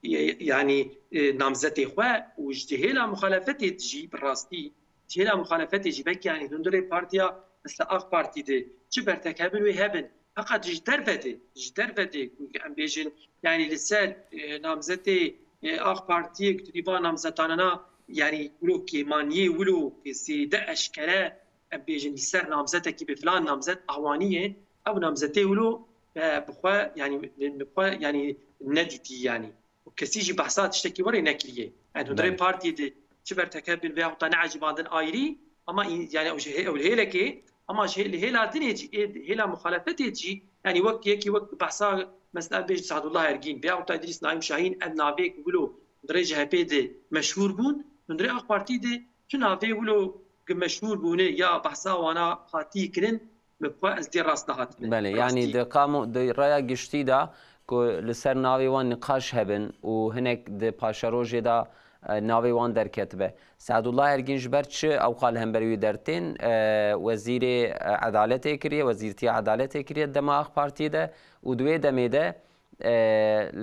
ye-, yanî, e, namzetê xwe û ji hêla muxalefetê jî bi rastî, ji hêla muxalefetê jî belkî yanî hundirê partiya mesela AK Partî de çi bertek hebin wê hebin. Feqet ji derve de, ji derve de ku em bêjin, yanî li ser, e, namzetê, e, AK Partiyê ku tu dî van namzetanana, yanî wilo kêmaniyê wilo zêde eşkere em bêjin li ser namzetekî bi filan namzet awanî ye, ew namzetê wilo, e, bi xwe, yanî, bi xwe, yanî, nedîtî, yanî. Û kesî jî behsa tiştekî werê nekiriye. Yanî, hundirê Belê. partiyê de çi berteke bin vê hewta neecibandin ayrî, ama in-, yanî, ew ji hê-, ew li hêlekê, ama ji hê-, li hêla dinê jî, ê, hêla muxalefetê jî, yanî, wek yekî wek behsa, mesela, bêj Sadullah Ergîn, vê hewta Îdrîs Naîm Şahîn, ev navê ku wilo hundirê C H P de meşhûr bûn, hundirê AK Partî de tu navê wilo ki meşhûr bûne ya behsa wana hatî kirin, bi xwe ez dê rast nehatime. Belê, Rastî. yanî di qamo-, di raya giştî de ku li ser navê wan niqaş hebin û hinek di paşerojê de, e, navê wan derketibe. Seadullah Ergîn ji ber çi ew qal hember wî dertên, e, wezîrê, e, edaletê kiriye, wezîrtiya edaletê kiriye dema AK Partiyê de û di wê demê de e,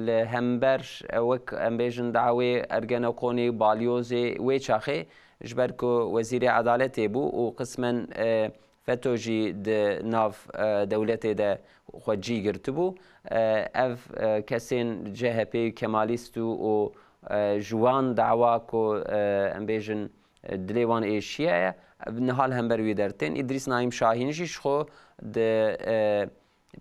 li hember, e, wek em bêjin dawê Ergenekonê, Balyozê, wê çaxê, ji ber ku wezîrê edaletê bû û qismen, e, FETÖ jî di nav, e, dewletê de xwe cî girtibû. E, ev, e, kesên C H P Kemalîst û, û, e, ji wan dawa ku, e, em bêjin, e, dilê wan êşiye ye, niha li hember wî dertên. Îdrîs Naîm Şahîn jî ji xwe di, e,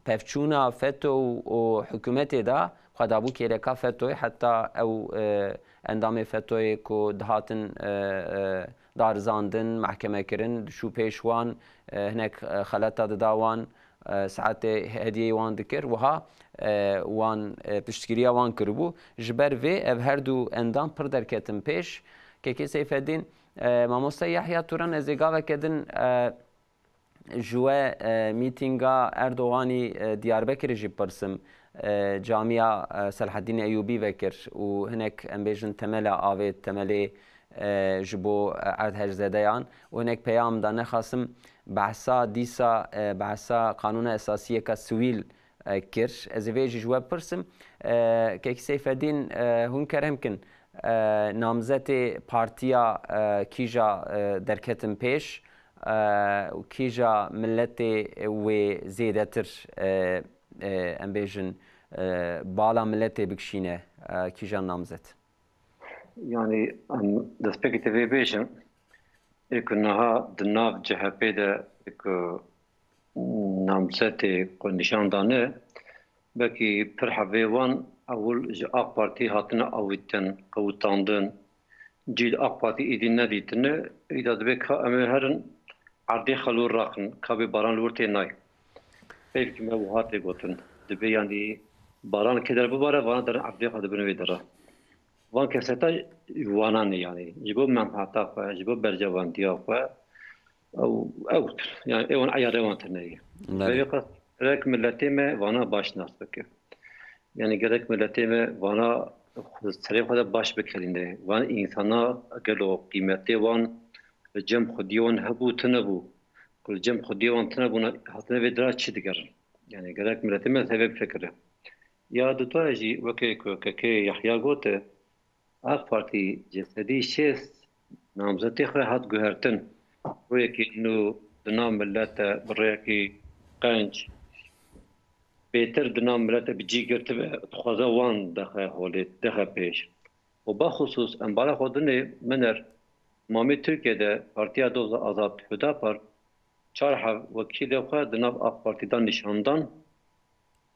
pevçûna FETÖ û, û hikûmetê de xwe dabû kêleka FETÖ'yê, heta ew, e, endamê FETÖ'yê ku dihatin, e, e, Darizandin, mehkeme kirin, diçû pêş wan, e, hinek, e, xeleta dida wan, e, saetê hediyeyê wan dikir, wiha, e, wan, e, piştgiriya wan kiribû. Ji ber vê ev her du endam pir derketin pêş. Kekê Seyfedîn, e, Mamoste Yahya Turan, ez ê gaveke din, e, ji we, e, mîtînga Erdoganî, e, Diyarbekirê jî pirsim. E, camiya, e, Selahedîn Eyûbî vekir û hinek, em bêjin, temela avêt, temelê, e, ji bo, e, erdhejzedeyan û hinek peyam da. Nexasim behsa dîsa, e, behsa Qanûna Esasiyeka sivîl, e, kir. Ez ê vê jî ji we pirsim. E, Kekî Seyfedîn, e, hûn kerem kin, e, namzetê partiya, e, kîja, e, derketin pêş, e, û kîja miletê wê zêdetir, e, e, em bêjin, e, bala miletê bikişîne, e, kîja namzet? Yanî, em destpêkê divê bêjin, ê ku niha di nav C H P de ê ku namzetê xwe nîşan dane, belkî pir hevê wan ewil ji AK Partî hatine awîtin, qewitandin, cî li AK Partî êdî nedîtine, îda dibê ka em ê herin erdê xwe li wir raxin, ka bê baran li wir tê nayê. Peyvekî me wiha tê gotin. Dibê, yanî, baran li kê der bibare, vana derin erdê xwe dibin wê dera. Van keseta ji wana ne, yanî. Ji bo menfaeta xwe, ji bo berjevandiya xwe, ew, ew, yanî, ê wan eyarê wan tune ye. Belê. Vê qas gerek miletê me vana baş nas bike. Yanî gerek miletê me vana serê xwe de baş bikerîne. Van însana gelo qîmetê wan li cem xwediyê wan hebû, tune bû. Ku li cem xwediyê wan tune bûna, hatine vê dira çi digerin? Yanî gerek miletê me li ser vê bifikire. Ya dutayê jî weke ku kekê Yahya gote, AK Partî ji sedî şêst namzetê xwe hat guhertin. Rûyekî nû di nav milet de bi rêyekî qenc, bêtir di nav milet de bi cî girtibe, dixwaze wan dexe holê, dexe pêş. Û baxusûs em bala xwe dinê, min er, mamê Tirkiye de Partiya Doza Azad, Hüdapar, çar heb wekîlê xwe di nav AK Partî de nîşan dan.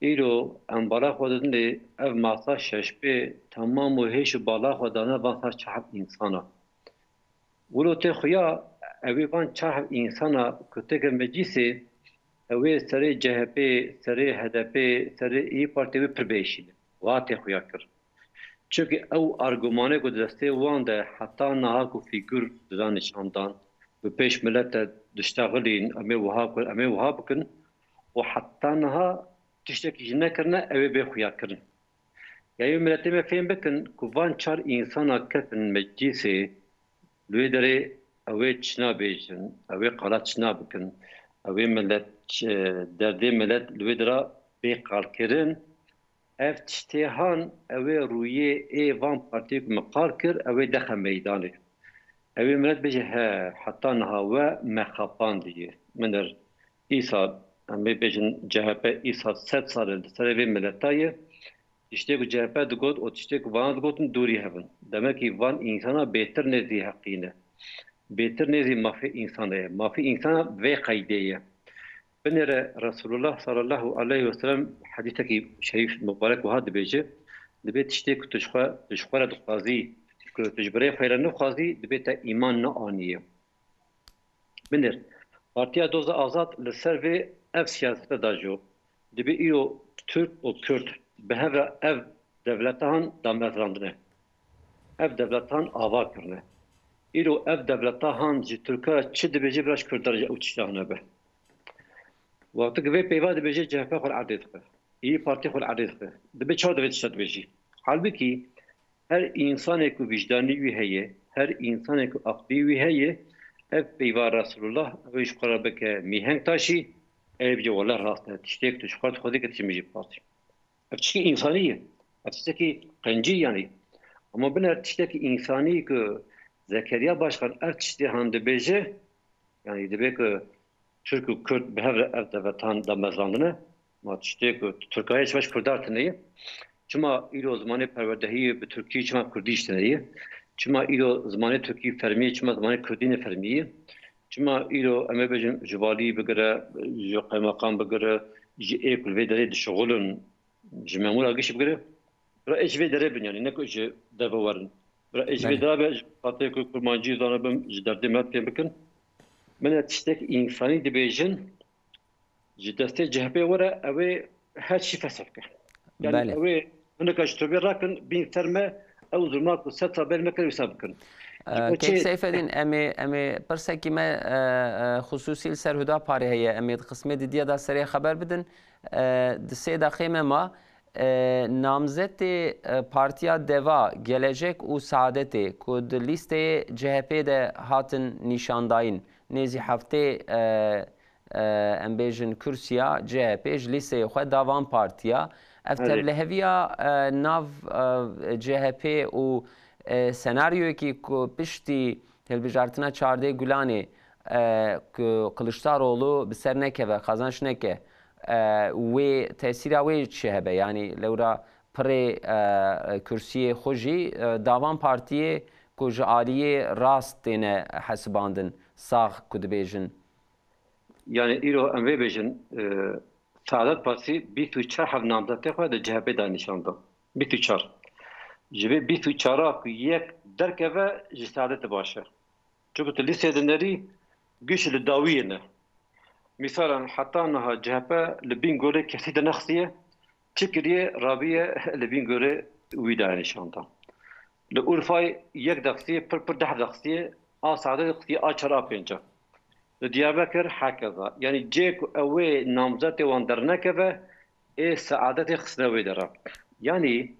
Îro em bala xwe didinê ev masa şeş pê temam û hêş û bala xwe dane van sed çar heb însana. Wilo tê xuya, ewê van çar heb însana ku têke meclîsê, ewê serê C H P, serê H D P, serê İYİ Partî wê pir bêşîne. Wa tê xuya kir. Çimkî ew argumanê ku di destê wan de heta niha ku fîgur dida nîşan dan, bi pêş milet de diştexilîn, em ê wiha bikin, em ê wiha bikin û heta niha tiştekî jî nekirine, ew ê bê xuyakirin. Ya wê miletê me fêm bikin ku van çar însana ketin meclîsê, li wê derê ew ê çi nabêjin, ew ê qala çi nabikin, ew ê milet, e, derdê milet li wê dira bê qalkirin. Ev tiştê han ew ê rûyê ê van partiyê ku min qal kir, ew ê dexe meydanê. Ew ê milet bêje, he, heta niha we me xepandiye. Min er îsal, em ê bêjin C H P îsal sed sal e li serê vê mileta ye. Tiştê ku C H P digot û tiştê ku vana digotin dûrî hev in. Demekî van însana bêtir nêzî heqî ne. Bêtir nêzî mafê însana ye. Mafê însana vê qeydê ye. Binêre Resulullah sallallahu aleyhi ve sellem hedîsekî şerîf, mubarek wiha dibêje, dibê tiştê ku tu ji xwe, tu ji xwe re dixwazî, ku tu ji birê xwe re nixwazî, dibê te îman neaniye. Binêr, Partiya Doza Azad li ser vê ev siyasete da jî, dibê îro Tirk û Kurd bi hev re ev dewleta han damezrandine. Ev dewleta han ava kirine. Îro ev dewleta han ji Tirka re çi dibêje, bila ji Kurda re jî ew tişta hene be. Wextê ku vê peyva dibêje, C H P xwe li erdê dixe. Îyî Partî xwe li erdê dixe. Dibê çawa divê tişta dibêjî? Halbikî her însanê ku wijdanî wî heye, her însanê ku aqlî wî heye, ev peyva Resulullah, ew ê ji xwe re bike mîheng taşî, ew ê bêje wele rast e, tiştê ku tu ji xwe re dixwazî, ke tu ji min jî bixwazî. Ev tiştekî însanî ye. Ev tiştekî qencî yanî. Ama binêr tiştekî însanî ku Zekeriya Başkan ev tiştê han dibêje, yanî dibê ku Tirk û Kurd bi hev re ev dewletan damezrandine. Ma tiştê ku Tirkayê çima ji Kurda re tune ye? Çima îro zimanê perwerdehiyê bi Tirkî çima Kurdî jî tune ye? Çima îro zimanê Tirkî fermî ye, çima zimanê Kurdî ne fermî ye? Çima îro em ê bêjin ji valî bigire, ji qeymeqam bigire, ji ê ku li vê derê dişixulin, ji memûra gişt bigire, bira ê ji vê derê bin, yanî ne ku ji derve werin. Bira, ê ji vê Belê. dirabe, ji xatirê ku kurmancî zanibim, ji derdê me fêm bikin. Min e tiştek însanî dibêjin, ji destê C H P were, ew ê her çî fesih bike. Yani Belê. ew ê hinek ji tobê rakin, bîn ser me, ew zulma ku sed sal berê me kir, wisa bikin. Ji Ee, bo Kek çi Seyfedîn, em ê, em ê pirsekî me, e, e, xusûsî li ser Hudaparê heye. Em ê di qismê didiya da serê xeber bidin. E, di sê deqê me ma. E, namzetê, e, Partiya Deva, Gelecek û Saadetê ku di lîsteyê C H P de hatin nîşandayîn, nêzî heftê, e, e, em bêjin kursiya C H P ji lîsteyê xwe da van partiya. Ev Erê. tevliheviya, e, nav, e, C H P û, e, senaryoyekî ku piştî hilbijartina çardê Gulanê, e, ku Kiliçdaroglu bi ser nekeve, qazanç neke, e, wê tesîra wê çi hebe? Yanî lewra pirê, e, kursiyê xwe jî, e, da van partiyê ku ji aliyê rast têne hesibandin, sax ku dibêjin. Yani îro em vê bêjin, e, Saadet Partî bîst û çar heb namzetê xwe di C H P de nîşan da. Bîst û çar. Ji vê bîst û çar a ku yek derkeve, ji Saadetê baş e. Çunku tu lîsteyê dinerî, giş li dawiyê ne. Misalan, heta niha C H P li Bîngolê kesî de nexistiye, çi kiriye, rabiye li Bîngolê wî daye nîşan da. Li Urfayê yek daxistiye, pir pir deh daxistiye, a Saadetê xistiye a çar a pênc a. Li Diyarbekir hekeza. Yanî cê ku ew ê namzetê wan dernekeve, ê Saadetê xistine wê dera. Yanî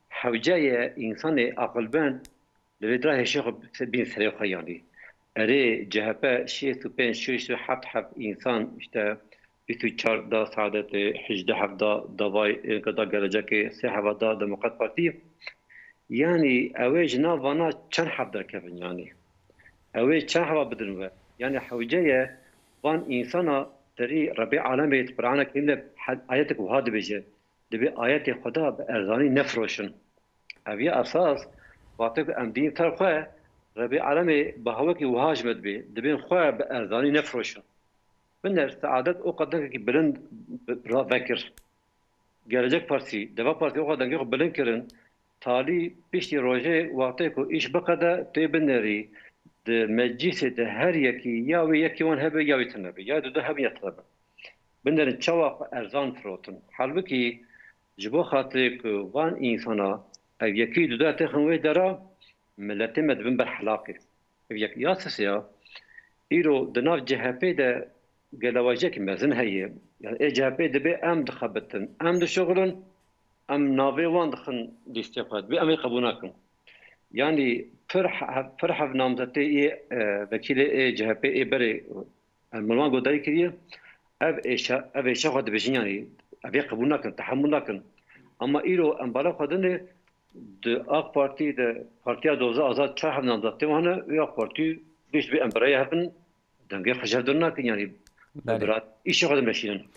hewce ye însanê aqilmend li vê dira hêşê xwe bîn serê xwe yanî. Erê, C H P şêst û pênc, şêst û heft heb însan, işte bîst û çar da Saadetê, hejdeh heb da Devayê, ênka da Gelecekê, sê heba da Demokrat Partî. Yanî ew ê ji nav vana çend heb derkevin yanî? Ew ê çend heba bidin we? Yanî hewce ye van însana terî Rebê Alemê di Qur'ana Kerîm de he-, ayetek wiha dibêje, dibê ayetê Xweda bi erzanî nefiroşin. Ev ya esas, wextê ku em dîn ser xwe, Rebê Alemê bi hawekî wiha ji me dibê, dibên xwe bi erzanî nefiroşin. Biner, Saadet o qedekekî bilind bi-, ra-, vekir. Gelecek Partî, Deva Partî oxa dengê xwe bilind kirin, talî piştî rojê wextê ku îş biqede, tê binerî di meclîsê de her yekî ya wê yekî wan hebe ya wê tune be, ya dudu hebe ya tune be. Binerin çawa xwe erzan firotin. Halbikî ji bo xatirê ku van însana ev yekî duda têxin wê dera, miletê me dibin ber helaqê. Ev yek ya sisê ya. Îro di nav C H P de gelewajiyekî mezin heye. Yani ê C H P dibê em dixebitin, em dişuxulin, em navê wan dixin lîstê xwe. Dibê em ê qebûl nakin. Yani pir he-, pir hev namzetê ê, e, vekîlê ê C H P ê berê, e, Mirwan Godarî kiriye. Ev êşe, ev êşe xwe dibêjin yani ev ê qebûl nakin, tehemûl nakin. Ama îro em bala xwe dinê, di AK Partî de, Partiya Doza Azad çar hev namzetê wan hene, wê AK Partî giş bi em birayê hev bin, dengê xwe ji hev dur nakin, yanî Belê. bira îşê xwe dimeşînin.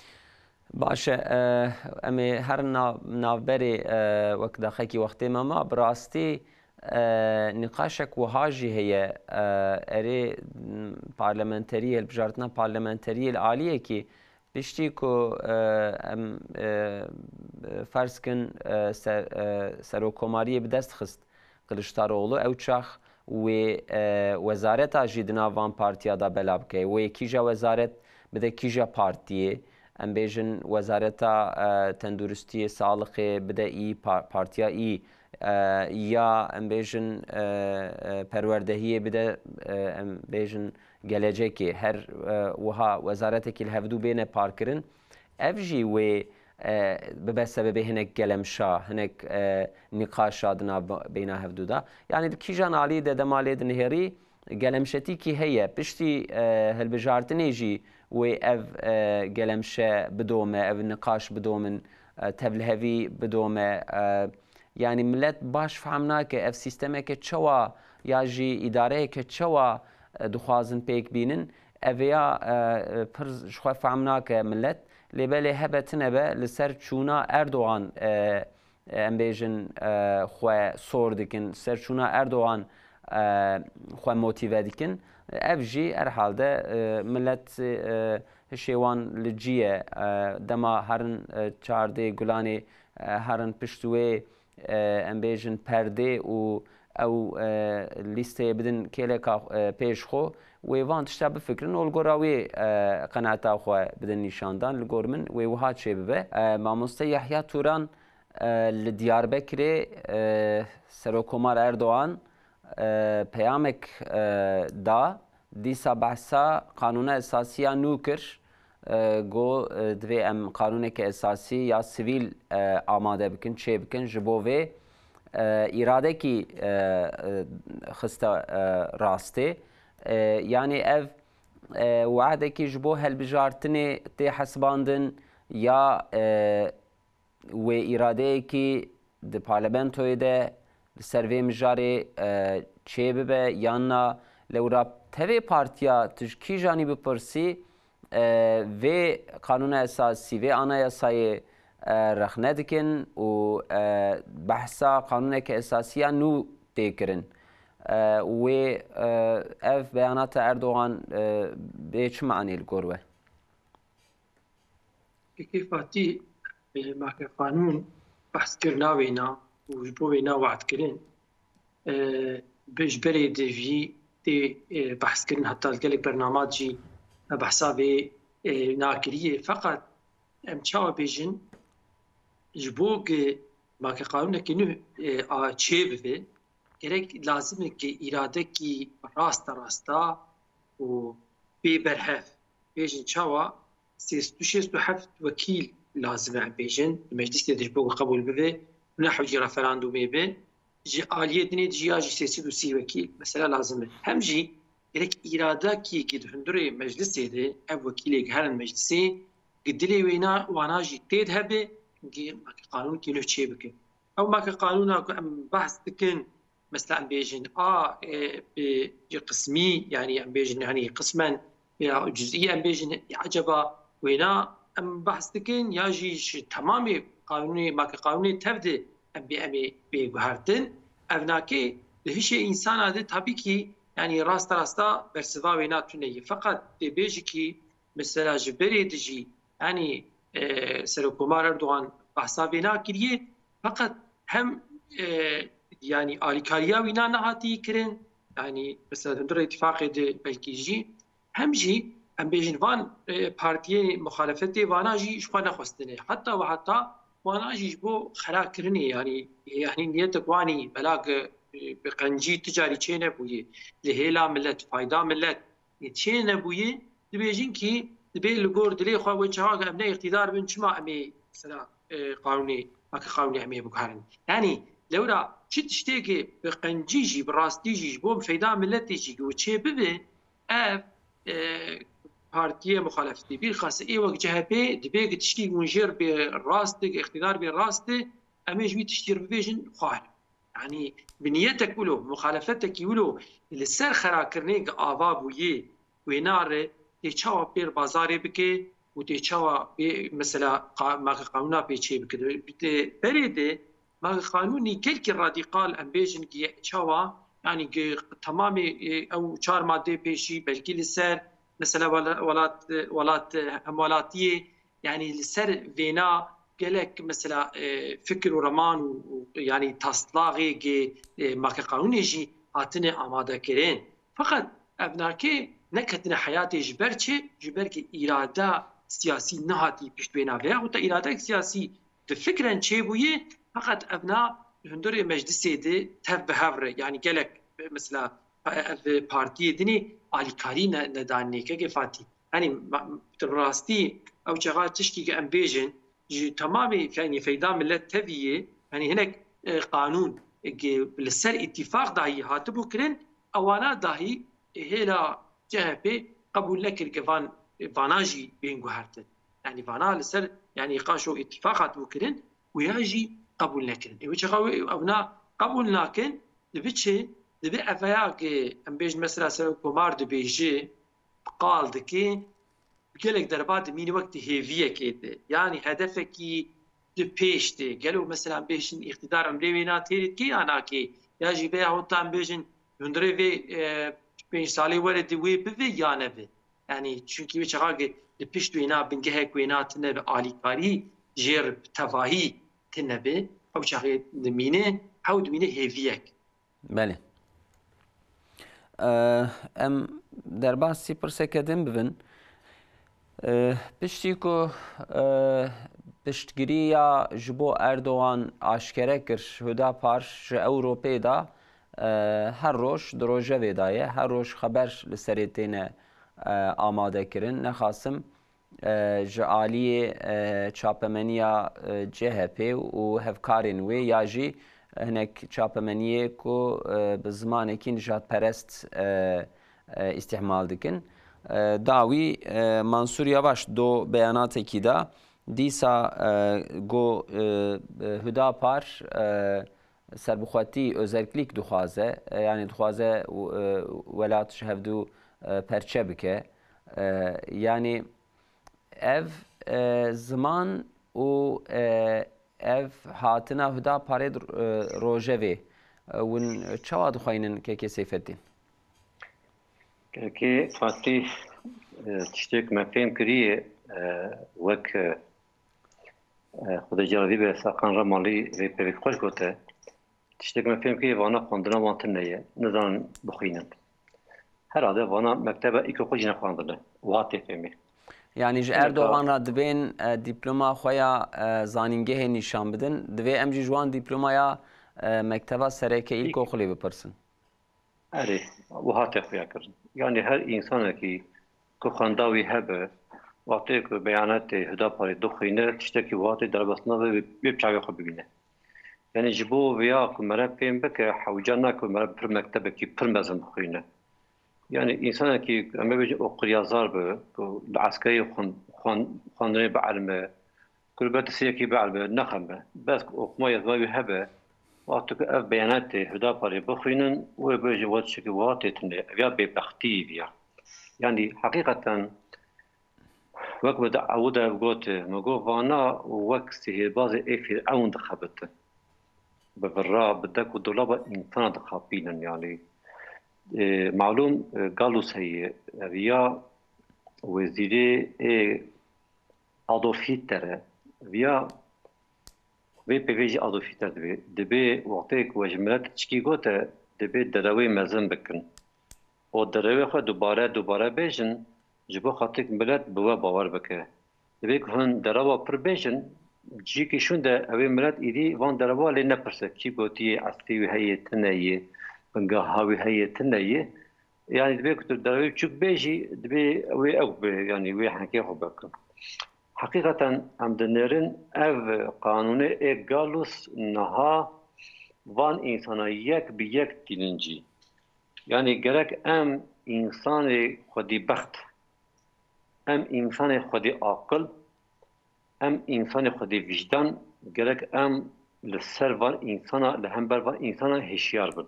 Baş e, e, em ê herin nav-, navberê, e, wek daxekî wextê me ma, bi rastî, e, nîqaşek wiha jî heye, e, erê, m, parlamenterî, hilbijartina parlamenteriyê li aliyekî, Piştî ku, e, em, e, ferz kin, e, ser-, e, serokkomariyê bi dest xist Kiliçdaroglu, ew çax wê, e, wezareta jî di nav van partiya de bela bike. Wê kîja wezaret bide kîja partiyê? Em bêjin wezareta, e, tenduristiyê, saxlixê bide î pa-, partiya î, e, ya em bêjin, e, e, perwerdehiyê bide, e, em bêjin gelecekê, her, e, wiha wezaretekî li hevdû bêne parkirin, ev jî wê, e, bibe sebebê hinek gelemşa, hinek, e, nîqaşa di nav beyna hevdû de. Yanî di kîjan alî de dema lê dinihêrî, gelemşetîkî heye. Piştî, e, hilbijartinê jî wê ev, e, gelemşe bidome, ev nîqaş bidomin, e, tevlihevî bidome, e, Yanî milet baş fehm nake ev sîstemeke çawa ya jî îdareyeke çawa, e, dixwazin pêk bînin. Ev ya, e, e, pir ji xwe fehm nake milet. Lê belê hebe tine be li ser çûna Erdogan, e, e, em bêjin, e, xwe sor dikin, ser çûna Erdogan, e, xwe motîve dikin. Ev jî herhalde, e, milet, e, hişê wan li cî ye. E, dema herin, e, çardê Gulanê, e, herin pişt wê, e, em bêjin perdê û, ew, e, lîsteyê bidin kêleka, e, pêş xwe, wê van tişta bifikirin û li gora wê, e, qenaeta xwe bidin nîşandan. Li gor min wê wiha çêbibe. E, Mamoste Yahya Turan, e, li Diyarbekirê, e, Serokkomar Erdogan, e, peyamek, e, da, dîsa behsa Qanûna Esasî ya nû kir. E, got, e, divê em qanûneke esasî ya sivîl, e, amade bikin, çêbikin. Ji bo vê, e, îradekî, e, e, xiste, e, rastê. E, yanî ev, e, wehdekî ji bo helbijartinê tê hesibandin ya, e, wê îradeyekî di parlamentoyê de li ser vê mijarê, e, çêbibe yan na? Lewra tevê partiya tu ji kîjanî bipirsî, e, vê qanûna esasî, vê anayasayê, e, rexne dikin û, e, behsa qanûneke esasî ya nû tê kirin. E, wê, e, ev beyanata Erdogan, e, bê çi manê li gor we? Kekê Fatî, e, make qanûn behskirina wêna û ji bo wêna wehdkirin, e, bi ji berê di vî tê, e, behskirin, heta li gelek bernamat jî me behsa vê, e, nakiriye. Feqet em çawa bêjin, ji bo ku make qanûnekî nû, e, a çê bibe, gerek lazim e ku îradekî rasta rasta û bê berhev, bêjin çawa, sê sed û şêst û heft wekîl lazim e, em bêjin, di meclisê de ji bo ku qebûl bibe, neho jî referandumê be, ji aliyê dinê jî ya jî sê sed û sî wekîl mesela lazim e. Hem jî gerek îradekî ku di hundirê meclisê de ev wekîlê ku herin meclisê, ku dilê wêna, wana jî tê de hebe, ku qanûnkî nû çê bike. Ew make qanûna ku em behs dikin, mesela em bêjin a, e, bi, bi qismî, yanî em bêjin, yanî qismen ya cuzî em bêjin, eceba wêna em behs dikin ya jî ji temamê qanûnê, make qanûnê tev de em bê, em ê bê guhertin. Ev nake di hişê însana de tabî kî, yanî rasta rasta bersiva wêna tune ye. Feqet tê bêjî kî mesela ji berê dijî, yanî, e, Serokkomar Erdogan behsa vê nakiriye, feqet hem, e, yanî alîkariya wî na nehatî kirin, yanî mesela hundirê îtîfaqê de belkî jî, hem jî em bêjin van, e, partiyê muxalefetê vana jî ji xwe nexwestine. Heta ve heta wana jî ji bo xera kirinê, yanî, yanî niyetek wanî belak, e, bi qencî ti carî çê nebûye, li hêla millet, fayda millet, e, çê nebûye, dibêjin kî dibê li gor dilê xwe wê çaxak em ne îqtîdar bin, çima em ê mesela, e, qanûnê, weke qanûnê em ê biguherin? Yanî lewra çi tiştê ki bi qencî jî, bi rastî jî, ji bo feyda miletê jî ku çê bibe, ev, e, partiyê muxalefetê, bîrxase ê wek C H P, dibê ki tiştî hûn jêr bê rast e, îqtîdar bê rast e, em ê ji wî tiştî re bibêjin xwarin. Yanî bi niyetek wilo, muxalefetekî wilo li ser xerakirinê ki ava bûyê, wêna re tê çawa pêr bazarê bike û tê çawa pê, mesela, qa-, maqê qanûna pê çê bike. Di berê de maqê qanûnî gelkî radîkal, em bêjin ki çawa, yanî ki temamê, e, ew çar madeyê pêşî belkî li ser, mesela, wela-, welat, welat, e, hemwelatiyê, yanî li ser vêna gelek mesela, e, fikir û reman û, û yanî taslaxê gê, e, maqê qanûnê jî hatine amadekirin. Feqet ev nake neketine heyatê ji ber çi? Ji ber ki îrada siyasî nehatî pişt wêna veya hûta îradek siyasî di fikren çêbûye, feqet ev na hundirê meclisê de tev bi hev re, yanî gelek, e, mesela, e, ev partiyê dinê alîkarî ne-, nedanê kekê Fatî. Yanî ma-, bi rastî ew çaxa tiştî ki em bêjin, ji temamê, yanî feyda millet tevî ye, yanî hinek, e, qanûn, e, ki li ser îtîfaq dahî hatibû kirin, ewana dahî, e, hêla C H P qebûl nekir ki van, e, vana jî bên guhertin. Yanî vana li ser, yanî qaşo îtîfaq hatibû kirin, wêya jî qebûl nekirin. Ê wê çaxa wê, ew na qebûl nakin, dibi çi? Dibi eveya ki em bêjin mesela Serokkomar dibêje, qal dike, gelek derba dimîne wek di hêviyekê de. Yanî hedefekî di pêş de. Gelo mesela em bêjin îqtîdar emrê wê na têrê dike ya nake? Ya jî veya hûn tam bêjin hundirê vê, e, pênc salê were di wê bive ya nebe? Yanî çunkî wê çaxa ki di pişt wêna bingehek wêna tine bi alîkarî jêr bi tevahî tine be, ew çaxê dimîne, hew dimîne hêviyek. Belê. Eee, em derbasî pirseke din bibin. Eee, piştî ku, eee, piştgiriya ji bo Erdogan aşkere kir, Hüdapar ji Ewropê de, eee, her roj di rojevê de ye, her roj xeber li serê têne, eee, amade kirin. Nexasim, e, ji aliyê, e, çapemeniya, e, C H P û hevkarên wê ya jî hinek çapemeniyê ku, e, bi zimanekî nijadperest, e, e, îstîhmal dikin. E, dawî, e, Mansûr Yavaş do beyanatekî da dîsa, e, got, e, e, Hüdapar, e, serbixwetî, özerklik dixwaze, e, yanî dixwaze, e, welat ji hevdu, e, perçe bike. E, yanî ev, e, ziman û, e, ev hatina Hudaparê di, e, rojevê, e, hûn çawa dixweynin kekê Seyfeddîn? Kekê Fatî, e, tiştek me fêm kiriye, e, wek, e, e, Xwedê caredî be Serkan Remalî vê pevêk xweş gote. Tiştek me fêm kiriye, vana xwendina wan tune ye, nizanin bixwînin. Herhalde vana mekteba îlkokul jî nexwendine. Wiha tê fêmê. Yanî ji Erdogan re dibên, e, dîploma xwe ya, e, zanîngehê nîşan bidin, divê em jî ji wan dîplomaya, e, mekteba sereke îlkokulê bipirsin. Erê, wiha tê xuya kirin. Yanî her însanekî ku xwenda wî hebe, wextê ku beyanetê Hudaparê dixwîne, tiştekî wiha tê derbas nabe, wê, wê bi çavê xwe bibîne. Yanî ji bo vêya ku mere fêm bike, hewce nake ku mere pir mektebekî pir mezin bixwîne. Yanî însanekî, em ê bêjin, okuryazar be, ku li eskerî xwend-, xwend-, xwendinê bielime, ku li ber tisiyekî bielime, nexeme. Bes ku okuma yazma wî hebe, wexto ku ev beyanetê Hudaparê bixwînin, wê bêjin, we tiştekî wiha tê tune. Ev ya bêbextî ye ya. Yanî heqîqeten Wek min di ewil de ev got, min got, vana wek sihêrbazê ê Fîrewn dixebitin. Bi vira, bi dek û dolaba însana dixapînin, yanî. E, malûm, e, Gallus heye, ev ya wezîrê ê Adolf Hitler e, ev ya Vê pevê jî Adolf Hitler dibê. Dibê wextê ku we ji milet çikî gote, dibê derewê mezin bikin. Û derewê xwe dubare, dubare bêjin, ji bo xatir ku milet bi we bawer bike. Dibê ku hûn derewa pir bêjin, ciyekî şûn de ew ê milet êdî van derewa lê nepirse. Kî gotiye, eslî wî heye, tune ye, bingeha wî heye, tune ye. Yanî dibê ku tu derewê biçûk bêjî, dibê wê ew bi, yanî wê henkê xwe bikin. Heqîqeten em dinêrin ev qanûnê ê Gallus niha van însana yek bi yek tînin cî. Yanî gerek em însanê xwedî bext, em însanê xwedî aqil, em însanê xwedî wijdan, gerek em li ser van însana, li hember van însana hişyar bin.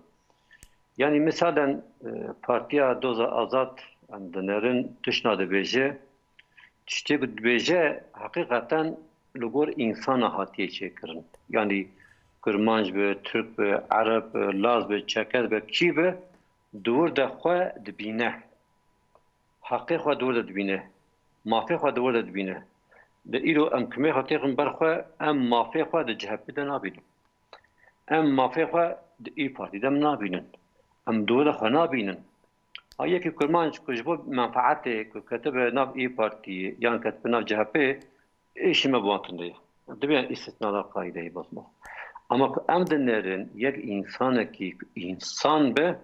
Yanî misalen, e, Partiya Doza Azad em dinêrin tişna dibêje, tiştê ku dibêje heqîqeten li gor însana hatiye çêkirin. Yanî Kurmanc be, Tirk be, Ereb be, Laz be, Çerkez be, kî be, di wir de xwe dibîne. Heqê xwe di wir de dibîne. Mafê xwe di wir de dibîne. Lê îro em kimê xwe têxin ber xwe, em mafê xwe di C H P de nabînin. Em mafê xwe di İYİ Partî de nabînin. Em di wir de xwe nabînin. Ha yekî Kurmanc ku ji bo menfaetê ku ketibe nav İYİ Partiyê yan ketibe nav C H P'ê, êşî me bi wan tune ye. Dibe îstisna da qaîdeyê bosma. Ama ku em dinêrin yek însanekî ku însan be,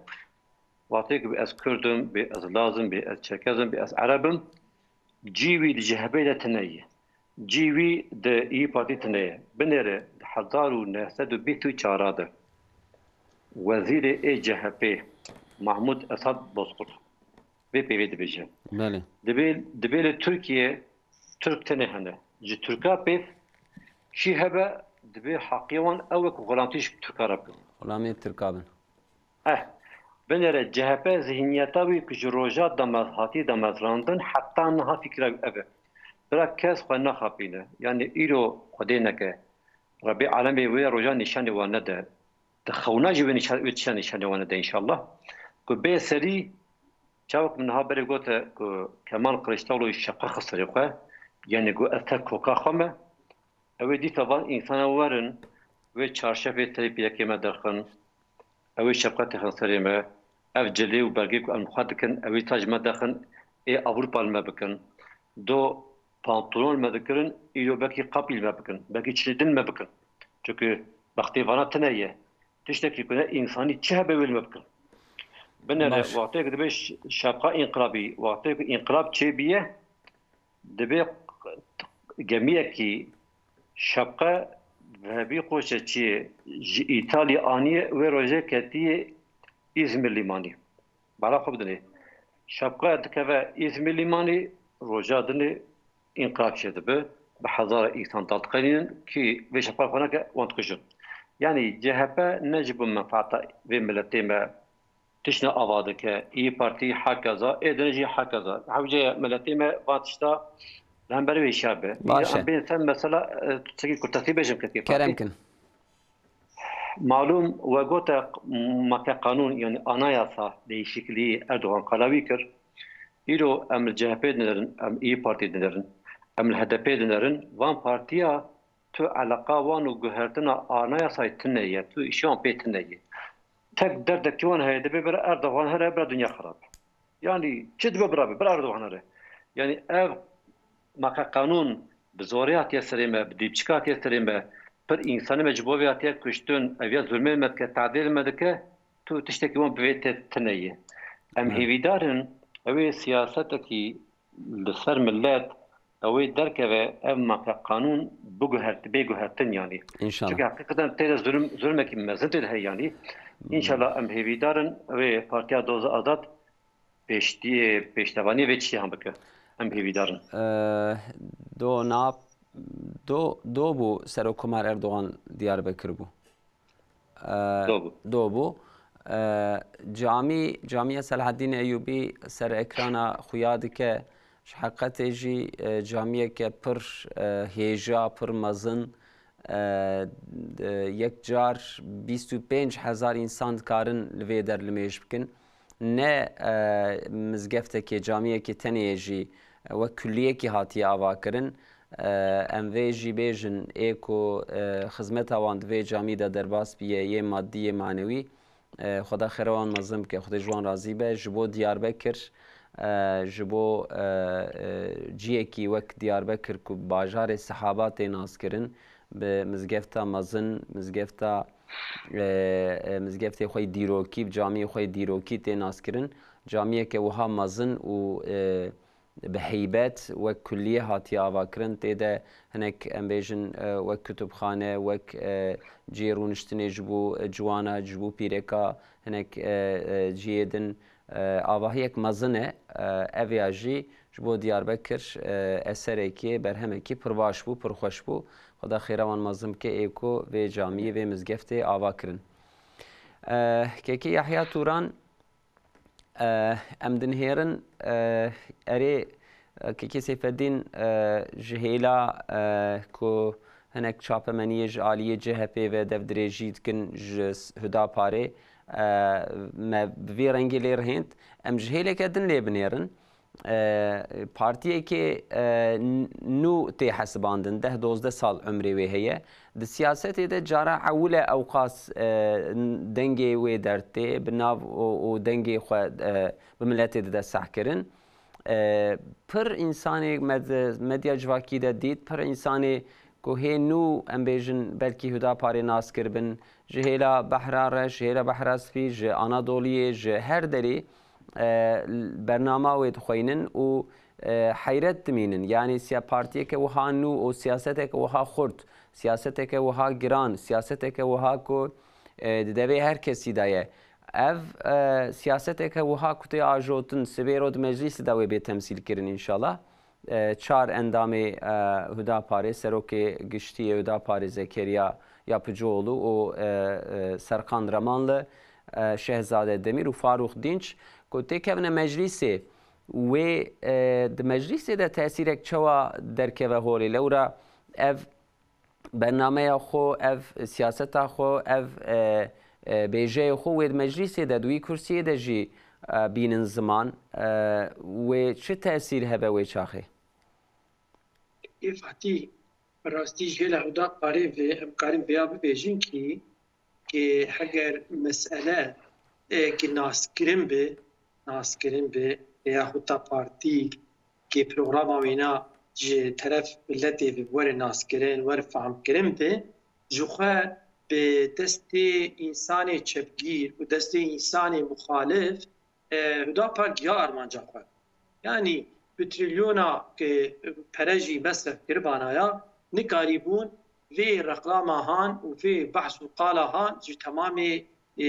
wextê ku bê ez Kurd im, bê ez Laz im, bê ez Çerkez im, bê ez Ereb im, cî wî di C H P de tune ye. Cî wî di İYİ Partî tune ye. Binêre di hezar û neh sed û bîst û çar de wezîrê ê C H P Mahmud Esad Bozkurt vê peyvê dibêje. Belê. Dibê, dibê li Tirkiye Tirk tenê hene. Ji Tirka pêv kî hebe dibê heqê wan ew e ku xulamtî ji Tirka re bikin. Xulamê Tirka bin. Eh, binêre C H P zihniyeta wî ku ji roja damez hatî damezrandin heta niha fikra wî ev e. Bira kes xwe naxapîne. Yanî îro Xwedê neke. Rebê alemê wê roja nîşanê wan nede. Di xewna jî wê nîşan, wê tişta nîşanê wan nede înşallah. Ku bê serî, çawa ku min niha berê gote ku Kemal Kiliçdaroglu şapka xist serê xwe, yanî got ez tek koka xwe me, ew ê dîsa van însana werin, wê çarşefê serê pîrekê me derxin, Ew ê şefqetê xin serê me. Ev cilê û belgê ku em xwe dikin, ew ê ta ji me dexin, ê Ewropa li me bikin. Do pantolon li me dikirin, îro belkî qapî li me bikin, belkî çilî din li me bikin. Çunku bextê vana tune ye. Tiştekî ku ne însanî çi hebe wê li me bikin. Binêre, Baş. wextê ku dibê ş-, şefqa înqilabî, wextê ku înqilab çêbîye, dibê gemiyekî şefqe vehebî qoşe çiyê ji Îtalya aniye, wê rojê ketiye Îzmir lîmanî. Bala xwe bidinê. Şefqe dikeve Îzmir lîmanî, roja dinê înqilab çêdibe, bi hezara însan daldiqenînin kî vê şefqe xwe neke, wan dikujin. Yanî C H P ne ji bo menfaeta vê miletê me tiştine ava dike, Îyî Partî hekeza, ê din jî hekeza. Hewce ye miletê me van tişta li hember wê hişyar be. Baş e. Em bên ser mesela, e, tiştekî kurtesî bêjim kekê Kerem Partî. kin. Malûm we gote make qanûn, yanî anayasa değişikliği Erdogan qala wî kir. Îro em li C H P dinerin, em İYİ Partî dinerin, em li H D P dinerin. Van partiya tu eleqa wan û guhertina anayasayê tune ye, tu îşê wan pê tune ye. Tek derdekî wan heye, dibê bira Erdogan here, bira dinya xirab. Yanî çi dibe bira be, bira Erdogan here. Yanî ev make qanûn bi zorê hatiye serê me, bi dîpçika hatiye serê me, pir însanê me ji bo vê hatiye kuştin, ev ya zulmê me dike, tadê li me dike, tu tiştekî wan bi vê tê tune ye. Em Evet. hêvîdar in, ew ê siyasetekî li ser milet, ew ê derkeve, ev make qanûn biguhert-, bê guhertin yanî. İnşallah. Çünkü hakikaten tê de zulm, zulmekî mezin tê de heye yanî. Hmm. İnşallah em hêvîdar in, ew ê Partiya Doza Azad pêştiyê, pêştevaniyê vê tiştê han bike. Em hêvîdar in. Eee, do na, do, do bû Serokkomar Erdogan Diyarbekir bû. Eee, Do bû. do bû. Eee, camî, Camiya Selahaddin Eyyubi ser ekrana xuya dike. Ji heqetê jî, eee, camiyeke pir, eee, hêja, pir mezin. Eee, de-, yek car bîst û pênc hezar însan dikarin li vê der limêj bikin. Ne, eee, mizgeftekê, camiyekê tenê ye jî, e, wek kulliyekî hatiye avakirin. Eee, em vê jî bêjin, ê ku, eee, xizmeta wan di vê camî de derbas biye, yê madî, yê manewî, e, Xweda xêra wan mezin bike, Xwedê ji wan razî be. Ji bo Diyarbekir, e, ji bo, e, e, ciyekî wek Diyarbekir ku bajarê sehaba tê naskirin, bi mizgefta mezin, mizgefta, e, e, mizgeftê xwe yê dîrokî, bi camiyê xwe yê dîrokî tê naskirin. Camiyeke wiha mezin û, e, bi heybet wek kulliyê hatiye avakirin. Tê de hinek, em bêjin, e, wek kutubxane, wek, e, cihê rûniştinê ji bo, e, ciwana, ji bo pîreka, hinek, e, e, cihê din, e, avahiyek mezin e. E, ev ya jî ji bo Diyarbekir, e, eserekî, berhemekî pir baş bû, pir xweş bû. Xweda xêra wan mezin bike ê ku vê camiyê, vê mizgeftê ava kirin. E, Kekê Yahya Turan, E, em dinihêrin, e, erê, e, Kekê Seyfeddîn, e, ji hêla, e, ku hinek çapemeniyê ji aliyê C H P ve devdirêjî dikin ji s-, Hudaparê, e, me bi vî rengî lê rihênd. Em ji hêleke din lê binêrin. E, partiyekê, e, n-, nû tê hesibandin, deh dozdeh sal umrê wê heye. Di siyasetê de cara ewil e ewqas, e, dengê wê dertê, bi nav û, û dengê xwe, e, bi miletê dide sehkirin. E, pir însanê med-, medya civakî de dît, pir însanê ku hê nû, em bêjin, belkî Hudaparê nas kiribin, ji hêla Behra Reş, ji hêla Behra Spî, ji Anadoliyê, ji her derê, e, bernama wê dixweynin û, e, heyret dimînin. Yanî siya-, partiyeke wiha nû û siyaseteke wiha xurt, siyaseteke wiha giran, siyaseteke wiha ku, e, di devê her kesî de ye. Ev, e, siyaseteke wiha ku tê ajotin, sibê ro di meclîsê de wê bê temsîl kirin înşallah. E, çar endamê, e, Hudaparê, serokê giştî yê Hudaparê Zekeriya Yapıcıoğlu û, e, e, Serkan Ramanlı, e, Şehzade Demir û Faruk Dinç ku têkevine meclîsê, wê, e, di meclîsê de tesîrek çawa derkeve holê? Lewra ev bernameya xwe, ev siyaseta xwe, ev, e, e, bêjeya xwe wê di meclîsê de, di wî kursiyê de jî, e, bînin ziman, e, wê çi tesîr hebe wê çaxê? Ê Fatî, bi rastî ji hêla Hudaparê ve em karin vêya bibêjin kî ki heger mesele, e, ki naskirin bi, naskirin bi, e, yaxut da partî ki programa wêna ji teref miletê bi were naskirin, were fehmkirin bi, ji xwe bi destê însanê çepgîr û destê însanê muxalif, e, Hüdapar giya armanca xwe. Yanî bi trilyona ke pere jî mesref kiribana ya, nikarîbûn vê reklama han û vê behs û qala han ji temamê, e,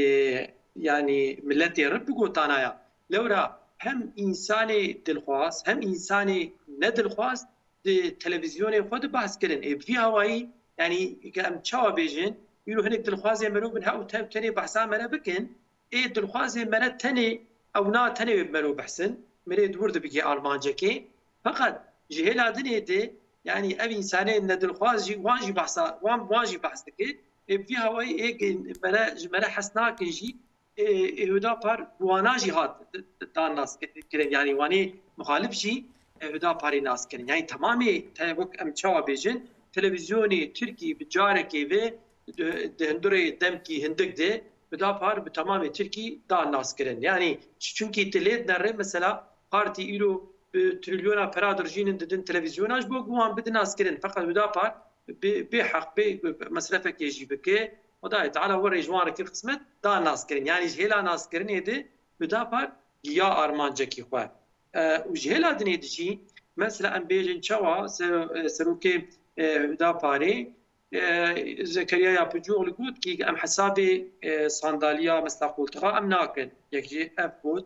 yanî miletê re bigotana ya. Lewra hem însanê dilxwaz, hem însanê nedilxwaz di televîzyonê xwe de behs kirin. Ê, bi vî hawayî, yanî, ke em çawa bêjin, îro hinek dilxwazê mero bin, hew tev tenê behsa me re bikin, ê dilxwazê me re tenê, ew na tenê wê bi mero behsin, mirê di wir de bigê armancekê. Feqet ji hêla dinê de, yanî ev însanê nedilxwaz jî, wan jî behsa, wan, wan jî behs dike. Ê, bi vî hawayî ê ke me re, ji me re hes nakin jî, ê, ê Hüdapar bi wana jî hat d-, d-, dan nas ki-, kirin. Yanî wanê muxalif jî, ê, Hüdaparê nas kirin. Yanî temamê te wek em çawa bêjin, televîzyonê Tirkî bi carekê ve di, di hundirê demkî hindik de Hüdapar bi temamê Tirkî dan nas kirin. Yanî çi-, çunkî tu lê dinerê mesela partî îro bi trilyona pera dirijînin didin televîzyona ji bo ku wan bidin nas kirin. Feqet Hüdapar bê, bê heq, bê mesrefekê jî bike, Xwedayê Teala were ji wan re kir xizmet, da naskirin. Yanî ji hêla naskirinê de Hüdapar giya armancekî xwe. E, û ji hêla dinê de jî, mesela em bêjin çawa ser-, e, serokê, e, Hüdaparê, e, Zekeriya Yapıcıoğlu got ki em hesabê, e, sandaliya mesela koltuxa em nakin. Yek jî ev got.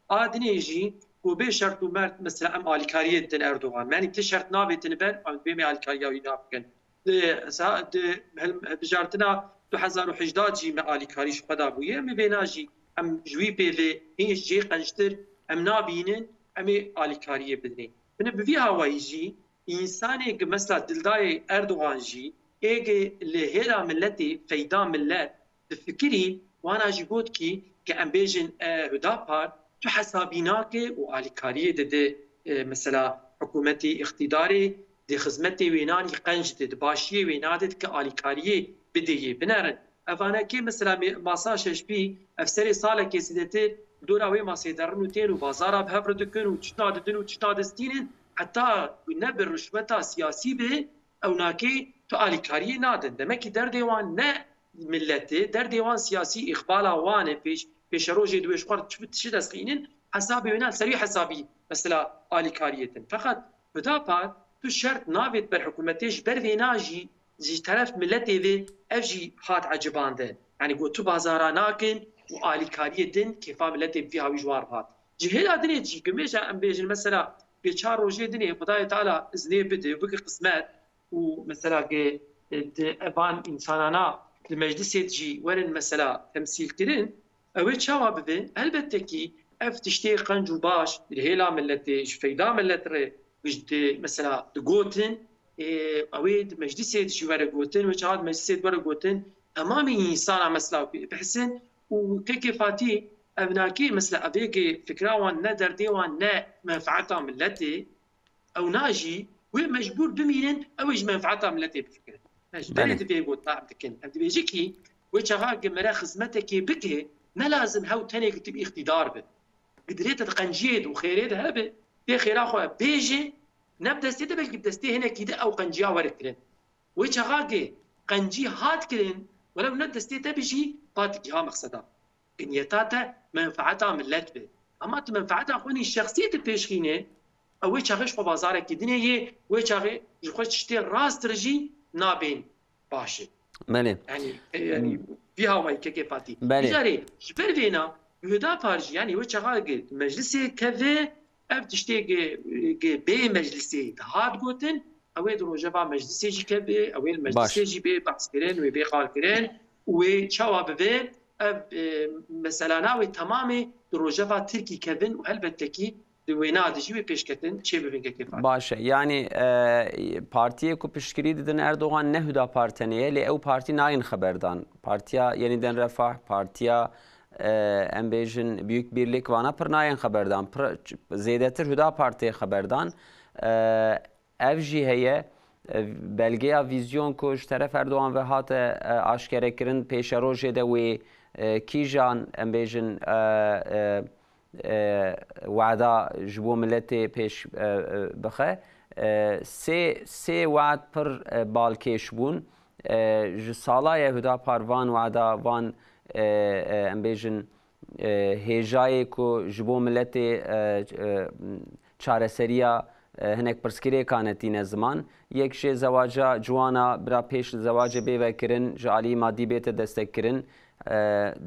A dinê jî ku bê şert û mert mesela em alîkariyê didin Erdogan. Yanî ti şert navêtin ber, em dibê me alîkariya wî nabikin. Di, sa-, di hil-, hilbijartina du hezar û hejdeh jî me alîkarî ji xwe da bûye. Em ê vêna jî em ji wî pê vê hîn ji cihê qenctir em nabînin, em ê alîkariyê bidinê. Binê bi vî hawayî jî însanê ki mesela dildayê Erdogan jî êgê li hêla miletê feyda milet difikirî, wana jî got kî ke em bêjin, e, Hüdapar tu hesabî nake û alîkariyê dide, e, mesela hikûmetê îqtîdarê di xizmetê wênanî qenc de, di başiyê wêna de dike alîkariyê bidê yê binerin. Evanekê mesela mê-, masa Şeşbî, ev serê salekê zêdetir dora wê masê derin û tên û bazara bi hev re dikin û çitna didin û çitna distînin, heta ku ne bi rişweta siyasî be, ewnakê tu alîkariyê nadin. Demekî derdê wan ne miletê, derdê wan siyasî, îxbala wan e, pêş, pêşerojê di wê ji xwe re çi, çi destxînin, hesabê wêna ser wî hesabî, mesela, alîkariyê din. Feqet Hüdapar tu şert navêt ber hikûmetê, ji ber vêna jî ji teref miletê vê ev jî hat ecibandin. Yanî got tu bazara nakin û alîkariyê din kêfa miletê bi vî hawî ji wan re hat. Ji hêla dinê jî, gimêja em bêjin, mesela, bê çar rojê dinê Xwedayê Teala iznê bide û bike qismet, û mesela ge, e, di evan însanana di meclisê de jî werin mesela temsîl kirin, ew ê çawa bibe? Elbette kî ev tiştê qenc û baş di hêla miletê, ji feyda milet re ji di mesela digotin, e, ew ê di meclisê de jî were gotin, wê çawa di meclisê de were gotin, temamê însana mesela wê bihisin û kekê Fatî ev nakê mesela evê ge fikra wan ne derdê wan ne menfaeta miletê, Ew na jî wê mecbûr bimînin, ew ê ji menfaeta miletê bifikirin. Ji berê Belê. Divê gotina em dikin. Em dibêjin kî wê çaxa ki mere xizmetekê bike, ne lazim hew tenê ki tib îqtîdar be. Ki dirê te di qenciyê de û xêrê de hebe, tê xêra xwe bêje, ne bi destê te belkî bi destê hinekî de ew qenciya were kirin. Wê çaxa ki qencî hat kirin, welew ne destê te bi jî, pat digiha mexseda. Ki niyeta te menfaeta milet be. Ama tu menfaeta xwe nî şexsî tu pêşxîne, ew wê çaxê ji xwe bazarekî dinê yê, wê çaxê ji xwe tiştê rast re jî nabên baş e. Belê. Yanî, e, yanî, vî hawayî kekê Fatî. Belê. Îcarê, ji ber vêna, Hüdapar jî, yanî wê çaxa gi meclisê keve, ev tiştê gi, gi bê meclisê dihat gotin, ew ê di rojeva meclisê jî keve, ew ê li Baş. Meclisê jî bê behs kirin, wê bê qal kirin, û wê çawa bibe, ev, e, meselana wê temamê di rojeva Tirkî kevin û helbette kî di wêna de jî wê pêşketin çê bibin kekê Fatî. Baş e. Yanî, e, partiyê ku piştgirî didin Erdogan ne Hüdapar tenê ye, lê ew partî nayên xeberdan. Partiya Yeniden Refah, partiya, e, em bêjin Büyük Birlik vana pir nayên xeberdan. Pir, zêdetir Hüdapar tê xeberdan. E, Ev jî heye, E, belgeya vîzyon ku ji teref Erdogan ve hate, e, aşkerekirin, pêşerojê de wê, e, kîjan, em bêjin, e, e, e, wada ji bo miletê pêş, e, e, bixe. E, sê, sê wad pir, e, balkêş bûn. E, ji sala ye Hudapar van wada, van, e, e, em bêjin, e, hêjayê ku ji bo miletê, e, e, çareseriya, e, hinek pirsgirêkan e tîne ziman. Yek jê zewaca ciwana bira pêş li zewacê bê vekirin, ji alî madî bête destekkirin. E,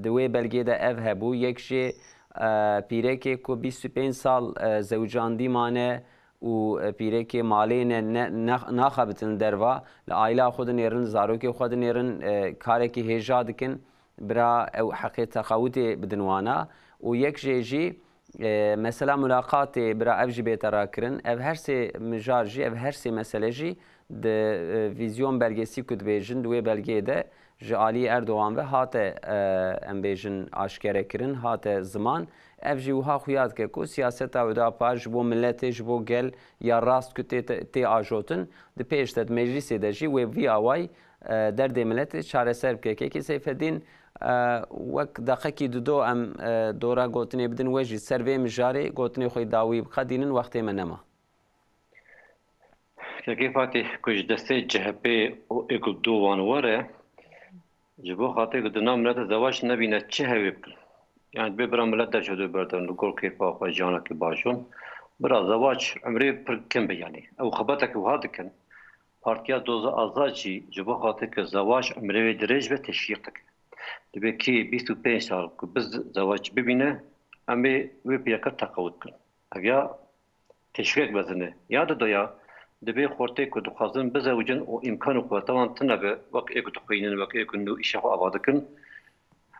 di wê belgê de ev hebû. Yek jê, e, pîrekê ku bîst û pênc sal, e, zewicandî mane û, e, pîrekê malê ne, ne, ne, naxebitin derva, li aîla xwe dinêrin, zarokê xwe dinêrin, e, karekî hêja dikin. Bira ew heqê texawutê bidin wana û yek jê jî, e, mesela mulaqatê bira ev jî bête rakirin. Ev her sê mijar jî, ev her sê mesele jî di, e, vîzyon belgesî ku dibêjin, di wê belgeyê de ji alî Erdogan ve hate, e, em bêjin aşkere kirin, hate ziman. Ev jî wiha xuya dike ku siyaseta Hudapar ji bo miletê, ji bo gel ya rast ku tê, tê ajotin, di pêş de di meclîsê de jî wê vî awayî e, derdê miletê çareser bike. Kekî Seyfeddîn, e, wek deqekî dido em, e, dora gotinê bidin, we jî ser vê mijarê gotinê xwe dawî biqedînin, wextê me nema. Kekê Fatîh, ku ji destê C H P û êk û du wan were, ji bo xatirê ku di nav milete zewac nebîne, çi hewê bikin? Yani dibê bira milet derkevin berdin, li gor kêfa xwe jiyanekî baş hûn. Bira zewac emrê pir kim be yani. Ew xebetekî wiha dikin. Partiya Doza Azad jî ji bo xatir ku zewac emrê wê dirêj be teşwîq dike. Dibê kê bîst û pênc sal ku bi zewac bibîne, em ê wê pîreke teqewit bikin. Ev ya teşwîqek mezin e. Ya didoya, dibê xortê ku dixwazin bizewicin û îmkan û quweta wan tune be, wek ê ku dixwînin, wek ê ku nû îşa xwe ava dikin,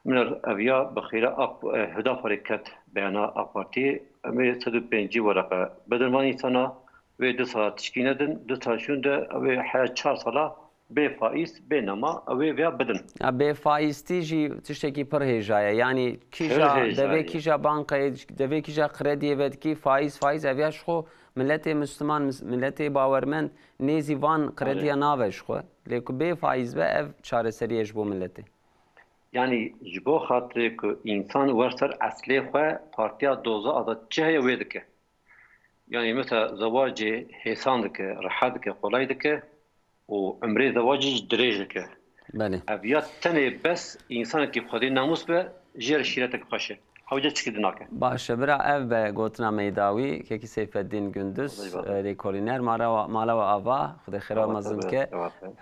Min ev ya bi xêra Ak-, eh, Hudaparê ket beyana Ak Partiyê. Em ê sed û pêncî wereqe bidin van însana, wê du sala tişkî nedin, du sal şûn de ew ê heya çar sala bê faîz, bê nema, ew ê vêya bidin. Ya bê faîztî jî tiştekî pir hêja ye. Yanî kîja Pir hêja devê ye. kîja bankayê, devê kîja krediyê vedikî faîz, faîz, ev ya ji xwe miletê Müslüman, mis-, miletê bawermend nêzî van krediya Erê. nave ji xwe. Lê ku bê faîz be, ev çareserî ye ji bo miletê. Yanî ji bo xatirê ku însan wer ser eslê xwe, Partiya Doza Azad çi heye wê dike. Yanî mesela zewacê hêsan dike, rehet dike, qolay dike û emrê zewacê jî dirêj dike. Belê. Ev ya tenê bes însanekî xwedî namûs be, jê re şîretek xweş e. Hewce çikî dinake. Baş e, bira, ev be gotina me yê dawî, Kekî Seyfeddîn Gunduz, Xwedê e, lêkolîner, mala we, mala we ava, Xwedê xêra we mezin bike.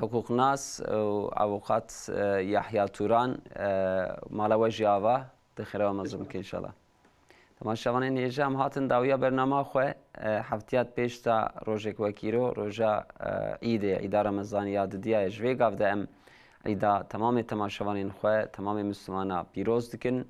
Hiqûqnas û avûqat, e, Yahya Turan, e, mala we jî ava, Xwedê xêra we mezin bike înşallah. Temaşevanên hêja, em hatin dawiya bernama xwe, e, heftiya pêş de rojek wekî ro, roja, e, Îdê, Îda Remezanî ya didiya ye. Ji vê gav de em Îda temamê temaşevanên xwe, temamê Mislimana pîroz dikin.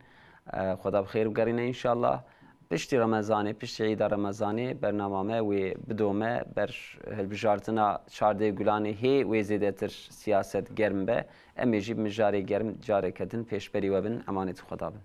E, Xweda bi xêr bigerîne înşallah. Piştî Remezanê, piştî Îda Remezanê bernama me wê bidome ber hilbijartina çardeh Gulanê hê wê zêdetir siyaset germ be. Em ê jî bi mijarê germ careke din pêşberî we bin. Emanetî Xweda bin.